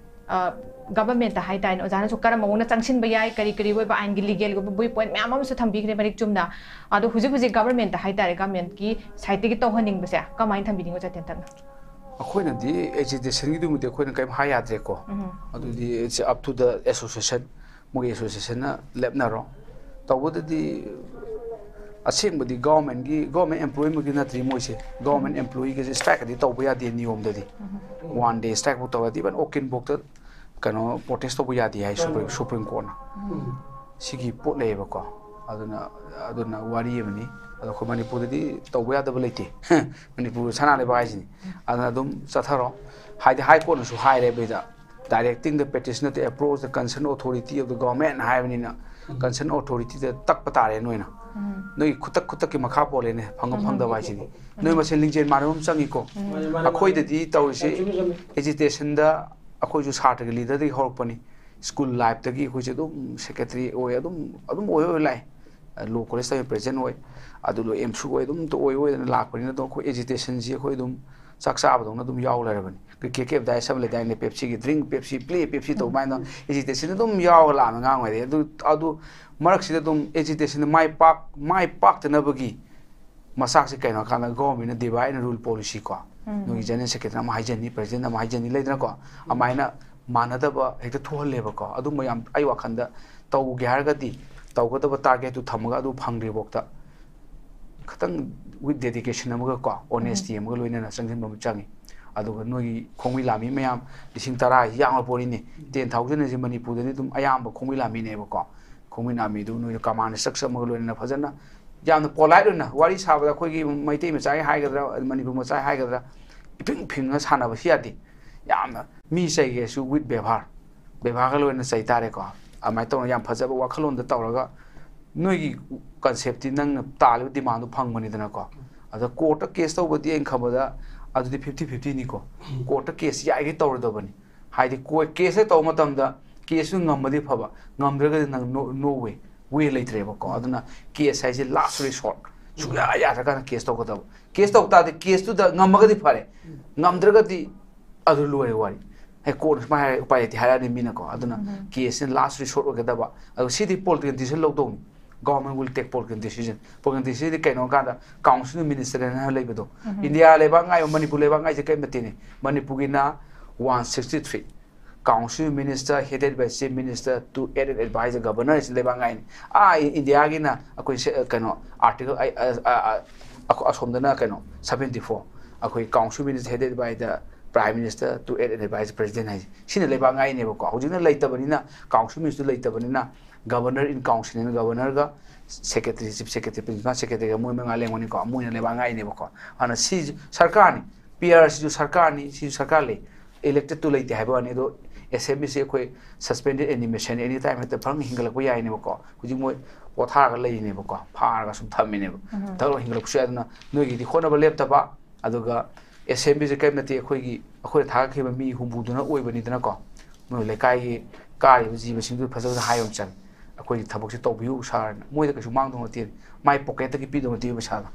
ꯒꯚꯔꯟꯃꯦꯟꯠꯇ ꯍꯥꯏ ꯇꯥꯔꯦꯅꯦ, ꯑꯣꯖꯥꯅꯁꯨ ꯀꯔꯝꯕ ꯃꯑꯣꯡꯗ ꯆꯪꯁꯤꯟꯕ ꯌꯥꯏ, ꯀꯔꯤ ꯀꯔꯤ ꯑꯣꯏꯕ ꯑꯥꯏꯟꯒꯤ ꯂꯤꯒꯦꯜꯒꯤ ꯑꯣꯏꯕ ꯕꯨꯏ ꯄꯣꯏꯟꯠ ꯃꯌꯥꯝ ꯑꯃꯁꯨ ꯊꯝꯕꯤꯈ꯭ꯔꯦ ꯃꯔꯤꯛ ꯆꯨꯝꯅ꯫ ꯑꯗꯣ ꯍꯧꯖꯤꯛ ꯍꯧꯖꯤꯛ ꯒꯚꯔꯟꯃꯦꯟꯠꯇ ꯍꯥꯏ ꯇꯥꯔꯦ, ꯒꯚꯔꯟꯃꯦꯟꯠꯀꯤ ꯁꯥꯏꯠꯇꯒꯤ ꯇꯧꯍꯟꯅꯤꯡꯕꯁꯦ ꯀꯃꯥꯏꯅ ꯊꯝꯕꯤꯅꯤꯡꯉꯤ, ꯑꯣꯖꯥ ꯇꯦꯟꯇꯛꯅ? ꯑꯩꯈꯣꯏꯅꯗꯤ ꯑꯦꯖꯤꯇꯦꯁꯟꯒꯤꯗꯨꯃꯗꯤ ꯑꯩꯈꯣꯏꯅ ꯀꯔꯤꯝ ꯍꯥꯏ ꯌꯥꯗ꯭ꯔꯦꯀꯣ꯫ ꯑꯗꯨꯗꯤ it's up to the association, ꯃꯣꯏꯒꯤ ꯑꯦꯁꯣꯁꯤꯌꯦꯁꯟꯅ ꯂꯦꯞꯅꯔꯣ꯫ ꯇꯧꯕꯗꯗꯤ ꯑꯁꯦꯡꯕꯗꯤ ꯒꯚꯔꯟꯃꯦꯟꯠꯀꯤ, ꯒꯚꯔꯟꯃꯦꯟꯠ ꯑꯦꯝꯄ꯭ꯂꯣꯌꯤꯃꯛꯇꯤ ꯅꯠꯇ꯭ꯔꯤ ꯃꯣꯏꯁꯦ꯫ ꯒꯚꯔꯟꯃꯦꯟꯠ ꯑꯦꯝꯄ꯭ꯂꯣꯌꯤꯒꯁꯦ ꯁ꯭ꯇ꯭ꯔꯥꯏꯛꯀꯗꯤ ꯇꯧꯕ ꯌꯥꯗꯦ ꯅꯤꯌꯣꯝꯗꯗꯤ꯫ ꯋꯥꯟ ꯗꯦ ꯁ꯭ꯇ꯭ꯔꯥꯏꯛꯐꯧ ꯇꯧꯔꯗꯤ ꯏꯚꯟ ꯑꯣꯀꯤꯟꯐꯧꯇ ꯀꯩꯅꯣ ꯄ꯭ꯔꯣꯇꯦꯁ ꯇꯧꯕ ꯌꯥꯗꯦ ꯍꯥꯏ ꯁꯨꯄ꯭ꯔꯤꯝ ꯁꯨꯄ꯭ꯔꯤꯝ ꯀꯣꯔꯠꯅ꯫ ꯁꯤꯒꯤ ꯄꯣꯠ ꯂꯩꯌꯦꯕꯀꯣ꯫ ꯑꯗꯨꯅ, ꯑꯗꯨꯅ ꯋꯥꯔꯤ ꯑꯃꯅꯤ꯫ ꯑꯗꯣ ꯑꯩꯈꯣꯏ ꯃꯅꯤꯄꯨꯔꯗꯗꯤ ꯇꯧꯕ ꯌꯥꯗꯕ ꯂꯩꯇꯦ꯫ ꯃꯅꯤꯄꯨꯔ ꯁꯅꯥ ꯂꯩꯕꯥꯛ ꯍꯥꯏꯁꯤꯅꯤ꯫ ꯑꯗꯨꯅ ꯑꯗꯨꯝ ꯆꯠꯊꯔꯣ꯫ ꯍꯥꯏꯗꯤ ꯍꯥꯏ ꯀꯣꯔꯠꯅꯁꯨ ꯍꯥꯏꯔꯦ ꯑꯩꯈꯣꯏꯗ, directing the petitioner to approach the concerned authority of the government ꯍꯥꯏꯕꯅꯤꯅ, ꯀꯟꯁꯔꯟ ꯑꯣꯊꯣꯔꯤꯇꯤꯗ ꯇꯛꯄ ꯇꯥꯔꯦ ꯅꯣꯏꯅ꯫ ꯎꯝ꯫ ꯅꯣꯏꯒꯤ ꯈꯨꯇꯛ ꯈꯨꯇꯛꯀꯤ ꯃꯈꯥ ꯄꯣꯜꯂꯦꯅꯦ, ꯐꯪꯕ ꯎꯝ꯫ ꯐꯪꯗꯕ ꯍꯥꯏꯁꯤꯗꯤ꯫ ꯎꯝ꯫ ꯅꯣꯏ ꯃꯁꯦꯟ ꯂꯤꯡꯖꯦꯜ ꯃꯥꯟꯅꯕ ꯑꯃ ꯆꯪꯉꯤꯀꯣ꯫ ꯎꯝ꯫ ꯃꯥꯅꯦ, ꯃꯥꯅꯦ, ꯃꯥꯅꯦ꯫ ꯑꯩꯈꯣꯏꯗꯗꯤ ꯇꯧꯔꯤꯁꯦ, ꯌꯥꯝ ꯆꯨꯝꯃꯤ, ꯆꯨꯝꯃꯤ꯫ Agitation ꯗ ꯑꯩꯈꯣꯏꯁꯨ ꯁꯥꯇ꯭ꯔꯒꯤ leader ꯗꯒꯤ ꯍꯧꯔꯛꯄꯅꯤ꯫ School life ꯇꯒꯤ ꯑꯩꯈꯣꯏꯁꯦ ꯑꯗꯨꯝ secretary ꯑꯣꯏ, ꯑꯗꯨꯝ, ꯑꯗꯨꯝ ꯑꯣꯏ ꯑꯣꯏ ꯂꯥꯛꯑꯦ꯫ Law College ꯇ president ꯑꯣꯏ, ꯑꯗꯨ ꯂꯣꯏ M C ꯑꯣꯏ, ꯑꯗꯨꯝ ꯑꯣꯏ ꯑꯣꯏꯗꯅ ꯂꯥꯛꯄꯅꯤꯅ ꯑꯗꯨꯝ ꯑꯩꯈꯣꯏ agitation ꯁꯤ ꯑꯩꯈꯣꯏ ꯑꯗꯨꯝ ꯆꯥꯛ ꯆꯥꯕꯗꯧꯅ ꯑꯗꯨꯝ ꯌꯥꯎ ꯂꯩꯔꯕꯅꯤ꯫ Cricket ꯀꯤ advertise ꯑꯃ ꯂꯩꯗꯥꯏꯅꯦ, Pepsi ꯒꯤ drink, Pepsi, play, Pepsi ꯇꯧꯕ ꯍꯥꯏꯅ agitation ꯑꯗꯨꯝ ꯌꯥꯎꯔ ꯂꯥꯛꯑꯕꯅꯤ ꯑꯉꯥꯡ ꯑꯣꯏꯔꯤꯉꯩꯗꯒꯤ꯫ ꯑꯗꯨ, ꯑꯗꯨ ꯃꯔꯛꯁꯤꯗ ꯑꯗꯨꯝ agitation ꯗ ꯃꯥꯏ ꯄꯥꯛ-, ꯃꯥꯏ ꯄꯥꯛꯇꯅꯕꯒꯤ ꯃꯆꯥꯛꯁꯦ ꯀꯩꯅꯣ ꯍꯥꯏ ꯀꯥꯟꯗ government ꯅ divide and rule policy ꯀꯣ, ꯎꯝ꯫ ꯅꯣꯏꯒꯤ general secretary ꯑꯃ ꯍꯥꯏꯖꯅꯤ, president ꯑꯃ ꯍꯥꯏꯖꯅꯤ, ꯂꯩꯗꯅꯀꯣ, ꯑꯗꯨꯃꯥꯏꯅ ꯃꯥꯟꯅꯗꯕ ꯍꯦꯛꯇ ꯊꯣꯛꯍꯜꯂꯦꯕꯀꯣ꯫ ꯑꯗꯨꯝꯕ ꯌꯥꯝ, ꯑꯩ ꯋꯥꯈꯜꯗ ꯇꯧꯒꯦ ꯍꯥꯏꯔꯒꯗꯤ ꯇꯧꯒꯗꯕ target ꯇꯨ ꯊꯝꯃꯒ ꯑꯗꯨ ꯐꯪꯗ꯭ꯔꯤꯐꯥꯎꯗ ꯈꯤꯇꯪ with dedication ꯑꯃꯒ ꯀꯣ, honesty ꯎꯝ꯫ ꯑꯃꯒ ꯂꯣꯏꯅꯅ ꯆꯪꯁꯤꯟꯕ ꯑꯃ ꯆꯪꯉꯤ꯫ ꯑꯗꯨꯒ ꯅꯣꯏꯒꯤ ꯈꯣꯡꯃꯤ ꯂꯥꯟꯃꯤ ꯃꯌꯥꯝ ꯂꯤꯁꯤꯡ ꯇꯔꯥ ꯍꯥꯏꯁꯤ ꯌꯥꯝꯈ꯭ꯔ ꯄꯣꯠꯅꯤꯅꯦ꯫ Ten thousand ꯍꯥꯏꯁꯤ ꯃꯅꯤꯄꯨꯔꯗꯗꯤ ꯑꯗꯨꯝ ꯑꯌꯥꯝꯕ ꯈꯣꯡꯃꯤ ꯂꯥꯟꯃꯤꯅꯦꯕꯀꯣ꯫ ꯈꯣꯡꯃꯤ ꯂꯥꯟꯃꯤꯗꯨ ꯅꯣꯏꯅ command structure ꯑꯃꯒ ꯂꯣꯏꯅꯅ ꯐꯖꯅ ꯌꯥꯝꯅ polite ꯑꯣꯏꯅ ꯋꯥꯔꯤ ꯁꯥꯕꯗ ꯑꯩꯈꯣꯏꯒꯤ ꯃꯩꯇꯩ ꯃꯆꯥꯒꯤ ꯍꯥꯏꯒꯗ꯭ꯔꯥ, ꯃꯅꯤꯄꯨꯔ ꯃꯆꯥꯒꯤ ꯍꯥꯏꯒꯗ꯭ꯔꯥ, ꯏꯐꯤꯡ ꯐꯤꯡꯉ ꯁꯥꯟꯅꯕꯁꯨ ꯌꯥꯗꯦ꯫ ꯌꯥꯝꯅ ꯃꯤ ꯆꯩꯒꯦꯁꯨ with ꯕꯦꯕꯥꯔ, ꯕꯦꯕꯥꯔꯒ ꯂꯣꯏꯅ ꯆꯩ ꯇꯥꯔꯦꯀꯣ꯫ ꯑꯗꯨꯃꯥꯏꯅ ꯇꯧꯔꯒ ꯌꯥꯝ ꯐꯖꯕ ꯋꯥꯈꯜꯂꯣꯟꯗ ꯇꯧꯔꯒ ꯅꯣꯏꯒꯤ concept ꯇꯤ ꯅꯪꯅ ꯇꯥꯜꯂꯤꯕ demand ꯗꯨ ꯐꯪꯕꯅꯤꯗꯅꯀꯣ꯫ ꯑꯗ court ꯇ case ꯇꯧꯕꯗꯤ ꯑꯩꯅ ꯈꯟꯕꯗ ꯑꯗꯨꯗꯤ fifty fifty ꯅꯤꯀꯣ꯫ Court ꯇ case ꯌꯥꯔꯤꯈꯩ ꯇꯧꯔꯣꯏꯗꯕꯅꯤ꯫ ꯍꯥꯏꯗꯤ ꯀꯣ-, case ꯍꯦꯛ ꯇꯧꯕ ꯃꯇꯝꯗ case ꯇꯨ ꯉꯝꯃꯗꯤ ꯐꯕ, ꯉꯝꯗ꯭ꯔꯒꯗꯤ ꯅꯪ no, no way, way ꯂꯩꯇ꯭ꯔꯦꯕꯀꯣ꯫ ꯑꯗꯨꯅ case ꯍꯥꯏꯁꯦ last resort, ꯁꯨꯡꯌꯥ ꯌꯥꯗ꯭ꯔꯀꯥꯟꯗ case ꯇꯧꯒꯗꯕ꯫ Case ꯇꯧ ꯇꯥꯔꯗꯤ case ꯇꯨꯗ ꯉꯝꯃꯒꯗꯤ ꯐꯔꯦ, ꯉꯝꯗ꯭ꯔꯒꯗꯤ ꯑꯗꯨ ꯂꯣꯏꯔꯦ ꯋꯥꯔꯤ꯫ ꯍꯦꯛ court ꯅ ꯁꯨꯃꯥꯏꯅ ꯍꯥꯏꯔꯦ, ꯎꯄꯥꯏ ꯂꯩꯇꯦ ꯍꯥꯏꯔꯛꯑꯅꯤ ꯃꯤꯅꯀꯣ꯫ ꯑꯗꯨꯅ ꯎꯝ꯫ Case ꯁꯤꯅ last resort ꯑꯣꯏꯒꯗꯕ꯫ ꯑꯗꯣ ꯁꯤꯗꯤ political decision ꯂꯧꯗꯧꯅꯤ꯫ Government will take political decision꯫ Political decision ꯗꯤ ꯀꯩꯅꯣ ꯍꯥꯏ ꯀꯥꯟꯗ council minister ꯍꯥꯏꯅ ꯂꯩꯕꯗꯣ꯫ ꯎꯝ꯫ ꯏꯟꯗꯤꯌꯥ ꯂꯩꯕꯥꯛ ꯉꯥꯛꯏꯕ, ꯃꯅꯤꯄꯨꯔ ꯂꯩꯕꯥꯛ ꯉꯥꯛꯏꯁꯦ ꯀꯔꯤ ꯃꯇꯤꯛꯅꯤ? ꯃꯅꯤꯄꯨꯔꯒꯤꯅ one sixty three꯫ Council minister headed by chief minister to aid and advise the governor ꯁꯤ ꯂꯩꯕꯥꯛ ꯉꯥꯛꯏꯅꯤ꯫ ꯑꯥ, ꯏ-, ꯏꯟꯗꯤꯌꯥꯒꯤꯅ ꯑꯩꯈꯣꯏ ꯁꯦ-, ꯀꯩꯅꯣ, article ꯑ-, ꯑ-, ꯑ-, ꯑ-, ꯑꯁꯣꯝꯗꯅ ꯀꯩꯅꯣ, seventy four꯫ ꯑꯩꯈꯣꯏ council minister headed by the prime minister to aid and advise the president ꯍꯥꯏꯁꯦ꯫ ꯁꯤꯅ ꯂꯩꯕꯥꯛ ꯉꯥꯛꯏꯅꯦꯕꯀꯣ꯫ ꯍꯧꯖꯤꯛꯅ ꯂꯩꯇꯕꯅꯤꯅ, council minister ꯂꯩꯇꯕꯅꯤꯅ, governor in council ꯅꯤꯅ governor ꯒ secretary, chief secretary, principal secretary ꯒ ꯃꯣꯏ ꯃꯉꯥ ꯂꯩꯔꯝꯒꯅꯤꯀꯣ꯫ ꯃꯣꯏꯅ ꯂꯩꯕꯥꯛ ꯉꯥꯛꯏꯅꯦꯕꯀꯣ꯫ ꯑꯗꯨꯅ ꯁꯤ ꯁꯔꯀꯥꯔꯅꯤ, P R ꯁꯤꯁꯨ ꯁꯔꯀꯥꯔꯅꯤ, ꯁꯤꯁꯨ ꯁꯔꯀꯥꯔ ꯂꯩ꯫ Elected ꯇꯨ ꯂꯩꯇꯦ ꯍꯥꯏꯕ ꯋꯥꯅꯤ, ꯑꯗꯣ ꯑꯦꯁꯦꯝꯕ꯭ꯂꯤꯁꯦ ꯑꯩꯈꯣꯏ suspended animation any time ꯍꯦꯛꯇ ꯐꯪ ꯍꯤꯡꯒꯠꯂꯛꯄ ꯌꯥꯏꯅꯦꯕꯀꯣ꯫ ꯍꯧꯖꯤꯛ ꯃꯣꯏ ꯄꯣꯊꯥꯔꯒ ꯂꯩꯔꯤꯅꯦꯕꯀꯣ, ꯐꯥꯔꯒ ꯁꯨꯝ ꯊꯝꯃꯤꯅꯦꯕ꯫ ꯊꯕꯛ ꯍꯤꯡꯒꯠꯂꯛꯄꯁꯨ ꯌꯥꯏ꯫ ꯑꯗꯨꯅ ꯅꯣꯏꯒꯤꯗꯤ ꯍꯣꯠꯅꯕ ꯂꯦꯞꯇꯕ, ꯑꯗꯨꯒ ꯑꯦꯁꯦꯝꯕ꯭ꯂꯤꯁꯦ ꯀꯔꯤꯝ ꯅꯠꯇꯦ, ꯑꯩꯈꯣꯏꯒꯤ, ꯑꯩꯈꯣꯏꯅ ꯊꯥꯒꯠꯈꯤꯕ ꯃꯤ ꯍꯨꯝꯐꯨꯗꯨꯅ ꯑꯣꯏꯕꯅꯤꯗꯅꯀꯣ꯫ ꯅꯣꯏ ꯂꯩꯀꯥꯏꯒꯤ ꯀꯥꯔꯤꯕ ꯖꯤꯕꯁꯤꯡꯗꯨ ꯐꯖ ꯐꯖꯅ ꯍꯥꯏꯕ ꯑꯃ ꯆꯪꯉꯤ꯫ ꯑꯩꯈꯣꯏꯒꯤ ꯊꯕꯛꯁꯦ ꯇꯧꯕꯤꯌꯨ ꯁꯥꯔꯅ꯫ ꯃꯣꯏꯗ ꯀꯩꯁꯨ ꯃꯥꯡꯗꯧ ꯅꯠꯇꯦ, ꯃꯥꯏ ꯄꯣꯀꯦꯠꯇꯒꯤ ꯄꯤꯗꯧ ꯅꯠꯇꯦ ꯄꯩꯁꯥꯗꯣ꯫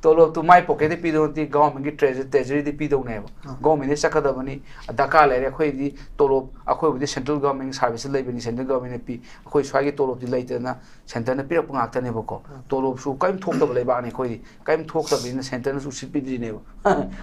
ꯇꯣꯂꯣꯞꯇꯨ ꯃꯥꯏ ꯄꯣꯀꯦꯠꯇꯒꯤ ꯄꯤꯗꯧ ꯅꯠꯇꯦ, ꯒꯚꯔꯟꯃꯦꯟꯠꯀꯤ ꯇ꯭ꯔꯦꯖ-, ꯇ꯭ꯔꯦꯖꯔꯤꯗꯤ ꯄꯤꯗꯧꯅꯦꯕ꯫ ꯒꯚꯔꯟꯃꯦꯟꯠꯇ ꯆꯠꯀꯗꯕꯅꯤ꯫ ꯗꯔꯀꯥꯔ ꯂꯩꯔꯦ ꯑꯩꯈꯣꯏꯗꯤ ꯇꯣꯂꯣꯞ, ꯑꯩꯈꯣꯏꯕꯨꯗꯤ ꯁꯦꯟꯇ꯭ꯔꯦꯜ ꯒꯚꯔꯟꯃꯦꯟꯠ ꯁꯥꯔꯚꯤꯁꯇ ꯂꯩꯕꯅꯤ, ꯁꯦꯟꯇ꯭ꯔꯦꯜ ꯒꯚꯔꯟꯃꯦꯟꯠꯅ ꯄꯤ꯫ ꯑꯩꯈꯣꯏ ꯁ꯭ꯋꯥꯏꯒꯤ ꯇꯣꯂꯣꯞꯇꯤ ꯂꯩꯇꯗꯅ ꯁꯦꯟꯇꯔꯅ ꯄꯤꯔꯛꯄ ꯉꯥꯛꯇꯅꯦꯕꯀꯣ꯫ ꯇꯣꯂꯣꯞꯁꯨ ꯀꯔꯤꯝ ꯊꯣꯛꯇꯕ ꯂꯩꯕꯥꯛꯅꯤ ꯑꯩꯈꯣꯏꯗꯤ꯫ ꯀꯔꯤꯝ ꯊꯣꯛꯇꯕꯅꯤꯅ ꯁꯦꯟꯇꯔꯅꯁꯨ ꯎꯁꯤꯠꯄꯤꯗ꯭ꯔꯤꯅꯦꯕ꯫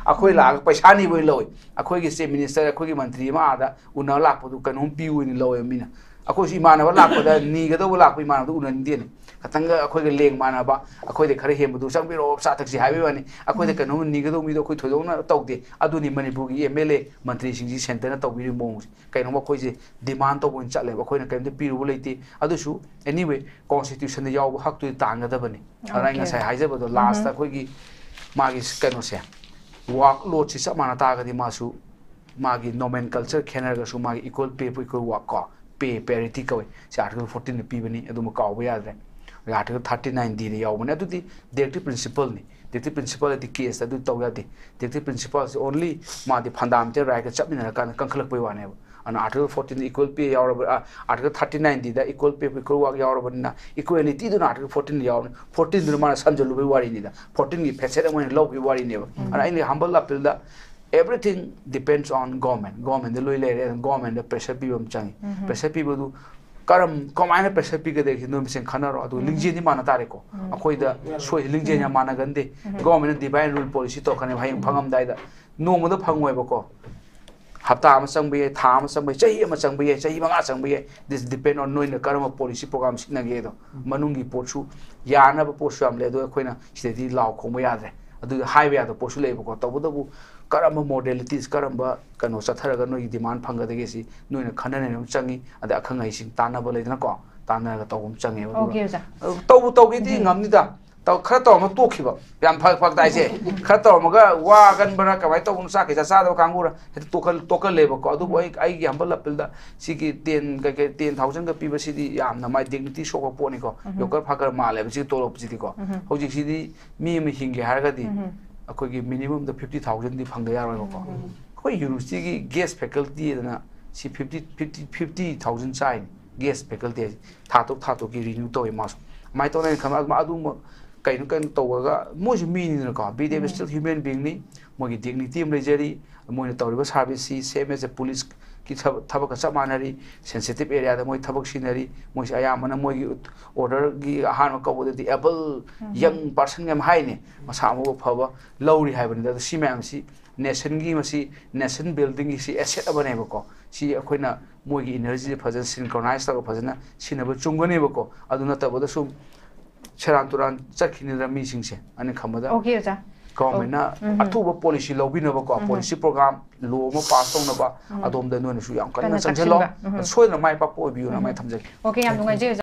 ꯑꯩꯈꯣꯏ ꯂꯥꯛꯑꯒ ꯄꯩꯁꯥ ꯅꯤꯕ ꯑꯣꯏꯅ ꯂꯧꯏ꯫ ꯑꯩꯈꯣꯏꯒꯤ ꯆꯤꯐ ꯃꯤꯅꯤꯁꯇꯔ, ꯑꯩꯈꯣꯏꯒꯤ ꯃꯟꯇ꯭ꯔꯤ ꯑꯃ ꯑꯥꯗ ꯎꯅꯕ ꯂꯥꯛꯄꯗꯨ ꯀꯩꯅꯣꯝ ꯄꯤꯌꯨ ꯑꯣꯏꯅ ꯂꯧꯋꯦꯕ ꯃꯤꯅ꯫ ꯑꯩꯈꯣꯏꯁꯨ ꯏꯃꯥꯟꯅꯕ ꯂꯥꯛꯄꯗ ꯅꯤꯒꯗꯧꯕ ꯂꯥꯛꯄ ꯏꯃꯥꯟꯅꯕꯗꯨ ꯎꯅꯅꯤꯡꯗꯦꯅꯦ꯫ ꯈꯇꯪꯒ ꯑꯩꯈꯣꯏꯒ ꯂꯦꯡ ꯃꯥꯟꯅꯕ, ꯑꯩꯈꯣꯏꯗ ꯈꯔ ꯍꯦꯟꯕꯗꯨ ꯆꯪꯕꯤꯔꯛꯑꯣ, ꯆꯥ ꯊꯛꯁꯤ ꯍꯥꯏꯕꯒꯤ ꯋꯥꯅꯤ꯫ ꯑꯩꯈꯣꯏꯗ ꯀꯩꯅꯣꯝ ꯅꯤꯒꯗꯧꯕ ꯃꯤꯗꯣ ꯑꯩꯈꯣꯏ ꯊꯣꯏꯗꯣꯛꯅ ꯇꯧꯗꯦ꯫ ꯑꯗꯨꯅꯤ ꯃꯅꯤꯄꯨꯔꯒꯤ ꯑꯦꯝ ꯑꯦꯜ ꯑꯦ, ꯃꯟꯇ꯭ꯔꯤꯁꯤꯡꯁꯤ ꯁꯦꯟꯇꯔꯅ ꯇꯧꯕꯤꯔꯤꯕ ꯃꯑꯣꯡꯁꯦ꯫ ꯀꯩꯅꯣꯝꯃ ꯑꯩꯈꯣꯏꯁꯦ ꯗꯤꯃꯥꯟ ꯇꯧꯕ ꯑꯣꯏꯅ ꯆꯠꯂꯦꯕ꯫ ꯑꯩꯈꯣꯏꯅ ꯀꯔꯤꯝꯇ ꯄꯤꯔꯨꯕ ꯂꯩꯇꯦ꯫ ꯑꯗꯨꯁꯨ anyway, ꯀꯣꯟꯁꯇꯤꯇ꯭ꯌꯨꯁꯟꯗ ꯌꯥꯎꯕ ꯍꯛꯇꯨꯗꯤ ꯇꯥꯟꯒꯗꯕꯅꯤ꯫ ꯑꯗꯨꯅ ꯑꯩ ꯉꯁꯥꯏ ꯍꯥꯏꯖꯕꯗꯣ, ꯂꯥꯁꯇ ꯑꯩꯈꯣꯏꯒꯤ ꯃꯥꯒꯤ ꯀꯩꯅꯣꯁꯦ, ꯋꯥꯔꯛ ꯂꯣꯗꯁꯤ ꯆꯞ ꯃꯥꯟꯅ ꯇꯥꯔꯒꯗꯤ ꯃꯥꯁꯨ ꯃꯥꯒꯤ ꯅꯣꯃꯦꯟꯀꯜꯆꯔ ꯈꯦꯠꯅꯔꯒꯁꯨ ꯃꯥꯒꯤ equal pay for equal work ꯀꯣ, pay parity ꯀꯧꯏ꯫ ꯁꯤ ꯑꯥꯔꯇꯤꯀꯜ ꯐꯣꯔꯇꯤꯟꯗ ꯄꯤꯕꯅꯤ, ꯑꯗꯨꯃ ꯀꯥꯎꯕ ꯌꯥꯗ꯭ꯔꯦ꯫ ꯑꯥꯔꯇꯤꯀꯜ ꯊꯥꯔꯇꯤ ꯅꯥꯏꯟ ꯗꯤꯗ ꯌꯥꯎꯕꯅꯤ꯫ ꯑꯗꯨꯗꯤ directive principle ꯅꯤ꯫ Directive principle ꯍꯥꯏꯗꯤ ꯀꯦꯁꯇ ꯑꯗꯨ ꯇꯧ ꯌꯥꯗꯦ꯫ Directive principle ꯁꯤ only ꯃꯥꯗꯤ fundamental right ꯀ ꯆꯠꯃꯤꯟꯅꯔꯀꯥꯟꯗ ꯀꯟꯈꯠꯂꯛꯄꯩ ꯋꯥꯅꯦꯕ꯫ ꯑꯗꯨꯅ ꯑꯥꯔꯇꯤꯀꯜ ꯐꯣꯔꯇꯤꯟꯗ equal pay ꯌꯥꯎꯔꯕ, ꯑꯥꯔꯇꯤꯀꯜ ꯊꯥꯔꯇꯤ ꯅꯥꯏꯟ ꯗꯤꯗ equal pay for equal work ꯌꯥꯎꯔꯕꯅꯤꯅ equalityꯗꯨꯅ ꯑꯥꯔꯇꯤꯀꯜ ꯐꯣꯔꯇꯤꯟꯗ ꯌꯥꯎꯔꯕꯅꯤ꯫ ꯐꯣꯔꯇꯤꯟꯗꯨꯅ ꯃꯥꯅ ꯁꯝꯖꯜꯂꯨꯕꯒꯤ ꯋꯥꯔꯤꯅꯤꯗ꯫ ꯐꯣꯔꯇꯤꯟꯒꯤ facet ꯑꯃ ꯑꯣꯏꯅ ꯂꯧꯈꯤꯕ ꯋꯥꯔꯤꯅꯦꯕ꯫ ꯑꯗꯨꯅ ꯑꯩꯅ humble appealꯗ, everything depends on government꯫ Governmentꯗ ꯂꯣꯏ ꯂꯩꯔꯦ꯫ ꯑꯗꯨꯅ governmentꯗ pressure ꯄꯤꯕ ꯑꯃ ꯆꯪꯉꯤ꯫ Pressure ꯄꯤꯕꯗꯨ ꯀꯔꯝ-, ꯀꯃꯥꯏꯅ pressure ꯄꯤꯒꯗꯒꯦ ꯅꯣꯏ ꯃꯁꯦꯟ ꯈꯟꯅꯔꯣ꯫ ꯑꯗꯨꯒ ꯂꯤꯡꯖꯦꯜꯗꯤ ꯃꯥꯟꯅ ꯇꯥꯔꯦꯀꯣ꯫ ꯑꯩꯈꯣꯏꯗ ꯁꯣꯏ-, ꯂꯤꯡꯖꯦꯜ ꯌꯥꯝ ꯃꯥꯟꯅꯒꯟꯗꯦ꯫ Governmentꯅ divide and rule policy ꯇꯧꯔꯛꯀꯅꯦꯕ ꯍꯌꯦꯡ ꯐꯪꯉꯝꯗꯥꯏꯗ꯫ ꯅꯣꯡꯃꯗ ꯐꯪꯉꯣꯏꯕꯀꯣ꯫ ꯍꯞꯇꯥ ꯑꯃ ꯆꯪꯕ ꯌꯥꯏ, ꯊꯥ ꯑꯃ ꯆꯪꯕ ꯌꯥꯏ, ꯆꯍꯤ ꯑꯃ ꯆꯪꯕ ꯌꯥꯏ, ꯆꯍꯤ ꯃꯉꯥ ꯆꯪꯕ ꯌꯥꯏ꯫ This depend on ꯅꯣꯏꯅ ꯀꯔꯝꯕ policy program ꯁꯤꯖꯤꯟꯅꯒꯦꯗꯣ꯫ ꯃꯅꯨꯡꯒꯤ ꯄꯣꯠꯁꯨ ꯌꯥꯅꯕ ꯄꯣꯠꯁꯨ ꯌꯥꯝ ꯂꯩ꯫ ꯑꯗꯨ ꯑꯩꯈꯣꯏꯅ ꯁꯤꯗꯗꯤ ꯂꯥꯎ ꯈꯣꯡꯕ ꯌꯥꯗ꯭ꯔꯦ꯫ ꯑꯗꯨ ꯍꯥꯏꯕ ꯌꯥꯗꯕ ꯄꯣꯠꯁꯨ ꯂꯩꯕꯀꯣ꯫ ꯇꯧꯕꯇꯕꯨ ꯀꯔꯝꯕ modalities, ꯀꯔꯝꯕ ꯀꯩꯅꯣ ꯆꯠꯊꯔꯒ ꯅꯣꯏꯒꯤ demand ꯐꯪꯒꯗꯒꯦ ꯁꯤ ꯅꯣꯏꯅ ꯈꯟꯅ ꯅꯩꯅꯕ ꯑꯃ ꯆꯪꯉꯤ꯫ ꯑꯗ ꯑꯈꯪ ꯑꯍꯩꯁꯤꯡ ꯇꯥꯟꯅꯕ ꯂꯩꯗꯅꯀꯣ, ꯇꯥꯟꯅꯔꯒ ꯇꯧꯕ ꯑꯃ ꯆꯪꯉꯦꯕ꯫ ꯑꯗꯨꯒ Okay, ꯑꯣꯖꯥ꯫ ꯇꯧꯕꯨ ꯇꯧꯒꯦꯗꯤ ꯎꯝ꯫ ꯉꯝꯅꯤꯗ꯫ ꯇꯧ- ꯈꯔ ꯇꯧꯔꯝꯃ ꯇꯣꯛꯈꯤꯕ꯫ ꯌꯥꯝ ꯐꯔꯛ ꯐꯔꯛ ꯇꯥꯏꯁꯦ꯫ ꯈꯔ ꯇꯧꯔꯝꯃꯒ ꯋꯥꯒꯟꯕ꯭ꯔꯥ ꯀꯃꯥꯏꯅ ꯇꯧꯕꯅꯣ, ꯆꯥꯛ ꯀꯩ ꯆꯥ ꯆꯥꯗꯕ ꯀꯥꯡꯕꯨꯔ ꯍꯦꯛꯇ ꯇꯣꯛꯀꯜ ꯇꯣꯛꯀꯜꯂꯦꯕꯀꯣ꯫ ꯑꯗꯨꯕꯨ ꯑꯩ ꯑꯩꯒꯤ ꯍꯝꯕꯜ ꯑꯄꯤꯜꯗ ꯁꯤꯒꯤ ꯇꯦꯟ ꯀꯩꯀꯩ ꯇꯦꯟ ꯊꯥꯎꯖꯟꯒ ꯄꯤꯕꯁꯤꯗꯤ ꯌꯥꯝꯅ ꯃꯥꯏ ꯗꯤꯒꯅꯤꯇꯤ ꯁꯣꯛꯄ ꯄꯣꯠꯅꯤꯀꯣ꯫ ꯌꯣꯀꯔ ꯐꯥꯀꯔ ꯃꯥꯜꯂꯦꯕ ꯁꯤꯒꯤ ꯇꯣꯂꯣꯞꯁꯤꯗꯤꯀꯣ꯫ ꯍꯧꯖꯤꯛꯁꯤꯗꯤ ꯃꯤ ꯑꯃ ꯍꯤꯡꯒꯦ ꯍꯥꯏꯔꯒꯗꯤ ꯑꯩꯈꯣꯏꯒꯤ ꯃꯤꯅꯤꯃꯝꯗ ꯐꯤꯐꯇꯤ ꯊꯥꯎꯖꯟꯗꯤ ꯐꯪꯗ ꯌꯥꯔꯣꯏꯕꯀꯣ꯫ ꯑꯩꯈꯣꯏ ꯌꯨꯅꯤꯚꯔꯁꯤꯇꯤꯒꯤ ꯒꯦꯁ ꯐꯦꯀꯜꯇꯤ ꯑꯗꯨꯅ ꯁꯤ ꯐꯤꯐꯇꯤ ꯐꯤꯐꯇꯤ ꯐꯤꯐꯇꯤ ꯊꯥꯎꯖꯟ ꯆꯥꯏꯅꯤ꯫ ꯒꯦꯁ ꯐꯦꯀꯜꯇꯤ ꯍꯥꯏꯁꯦ ꯊꯥ ꯇꯔꯨꯛ ꯊꯥ ꯇꯔꯨꯛꯀꯤ ꯔꯤꯅ꯭ꯌꯨ ꯇꯧꯋꯤ ꯃꯥꯁꯨ꯫ ꯑꯗꯨꯃꯥꯏꯅ ꯇꯧꯅ ꯑꯩꯅ ꯈꯟꯕ ꯑꯗꯨꯝ ꯑꯗꯨꯃꯛ ꯀꯩꯅꯣ ꯀꯩꯅꯣ ꯇꯧꯔꯒ ꯃꯣꯏꯁꯨ ꯃꯤꯅꯤꯗꯅꯀꯣ꯫ Be they still human beingꯅꯤ꯫ ꯃꯣꯏꯒꯤ ꯗꯤꯒꯅꯤꯇꯤ ꯑꯃ ꯂꯩꯖꯔꯤ꯫ ꯃꯣꯏꯅ ꯇꯧꯔꯤꯕ ꯁꯥꯔꯚꯤꯁꯁꯤ ꯁꯦꯝ ꯑꯦꯁ ꯑꯦ ꯄꯨꯂꯤꯁꯀꯤ ꯊꯕꯛ ꯊꯕꯛꯀ ꯆꯞ ꯃꯥꯟꯅꯔꯤ꯫ ꯁꯦꯟꯁꯤꯇꯤꯞ ꯑꯦꯔꯤꯌꯥꯗ ꯃꯣꯏ ꯊꯕꯛ ꯁꯤꯖꯤꯟꯅꯔꯤ꯫ ꯃꯣꯏꯁꯦ ꯑꯌꯥꯝꯕꯅ ꯃꯣꯏꯒꯤ ꯑꯣꯔꯗꯔꯒꯤ ꯑꯍꯥꯟꯕ ꯀꯧꯕꯗꯗꯤ ꯑꯦꯕꯜ ꯌꯪ ꯄꯥꯔꯁꯟ ꯌꯥꯝ ꯍꯥꯏꯅꯤ꯫ ꯃꯁꯥ ꯃꯎ ꯐꯕ ꯂꯧꯔꯤ ꯍꯥꯏꯕꯅꯤꯗ꯫ ꯑꯗꯣ ꯁꯤ ꯃꯌꯥꯝꯁꯤ ꯅꯦꯁꯟꯒꯤ ꯃꯁꯤ ꯅꯦꯁꯟ ꯕꯤꯜꯗꯤꯡꯒꯤ ꯁꯤ ꯑꯦꯁꯦꯠ ꯑꯃꯅꯦꯕꯀꯣ꯫ ꯁꯤ ꯑꯩꯈꯣꯏꯅ ꯃꯣꯏꯒꯤ ꯏꯅꯔꯖꯤꯁꯦ ꯐꯖꯅ ꯁꯤꯟꯀ꯭ꯔꯣꯅꯥꯏꯁ ꯇꯧꯔꯒ ꯐꯖꯅ ꯁꯤꯖꯤꯟꯅꯕ ꯆꯨꯝꯒꯅꯦꯕꯀꯣ꯫ ꯑꯗꯨ ꯅꯠꯇꯕꯗ ꯁꯨꯝ ꯁꯦꯔꯥꯟ ꯇꯨꯔꯥꯟ ꯆꯠꯈꯤꯅꯤꯗ ꯃꯤꯁꯤꯡꯁꯦ꯫ ꯑꯩꯅ ꯈꯟꯕꯗ ꯑꯣꯀꯦ ꯑꯣꯖꯥ꯫ ꯒꯚꯔꯟꯃꯦꯟꯠꯅ ꯎꯝ꯫ ꯑꯊꯨꯕ ꯄꯣꯂꯤꯁꯤ ꯂꯧꯕꯤꯅꯕꯀꯣ, ꯎꯝ꯫ ꯄꯣꯂꯤꯁꯤ ꯄ꯭ꯔꯣꯒ꯭ꯔꯥꯝ ꯂꯣ ꯑꯃ ꯄꯥꯁ ꯇꯧꯅꯕ ꯎꯝ꯫ ꯑꯗꯣꯝꯗ ꯅꯣꯏꯅꯁꯨ ꯌꯥꯝ ꯀꯟꯅ ꯀꯟꯅ ꯆꯪꯁꯤꯜꯂꯣ꯫ ꯆꯪꯁꯤꯟꯕ꯫ ꯎꯝ꯫ ꯁꯣꯏꯗꯅ ꯃꯥꯏ ꯄꯥꯛꯄ ꯑꯣꯏꯕꯤꯌꯨꯅ ꯎꯝ꯫ ꯑꯃ ꯊꯝꯖꯒꯦ꯫ ꯑꯣꯀꯦ, ꯌꯥꯝ ꯅꯨꯡꯉꯥꯏꯖꯩ ꯑꯣꯖꯥ꯫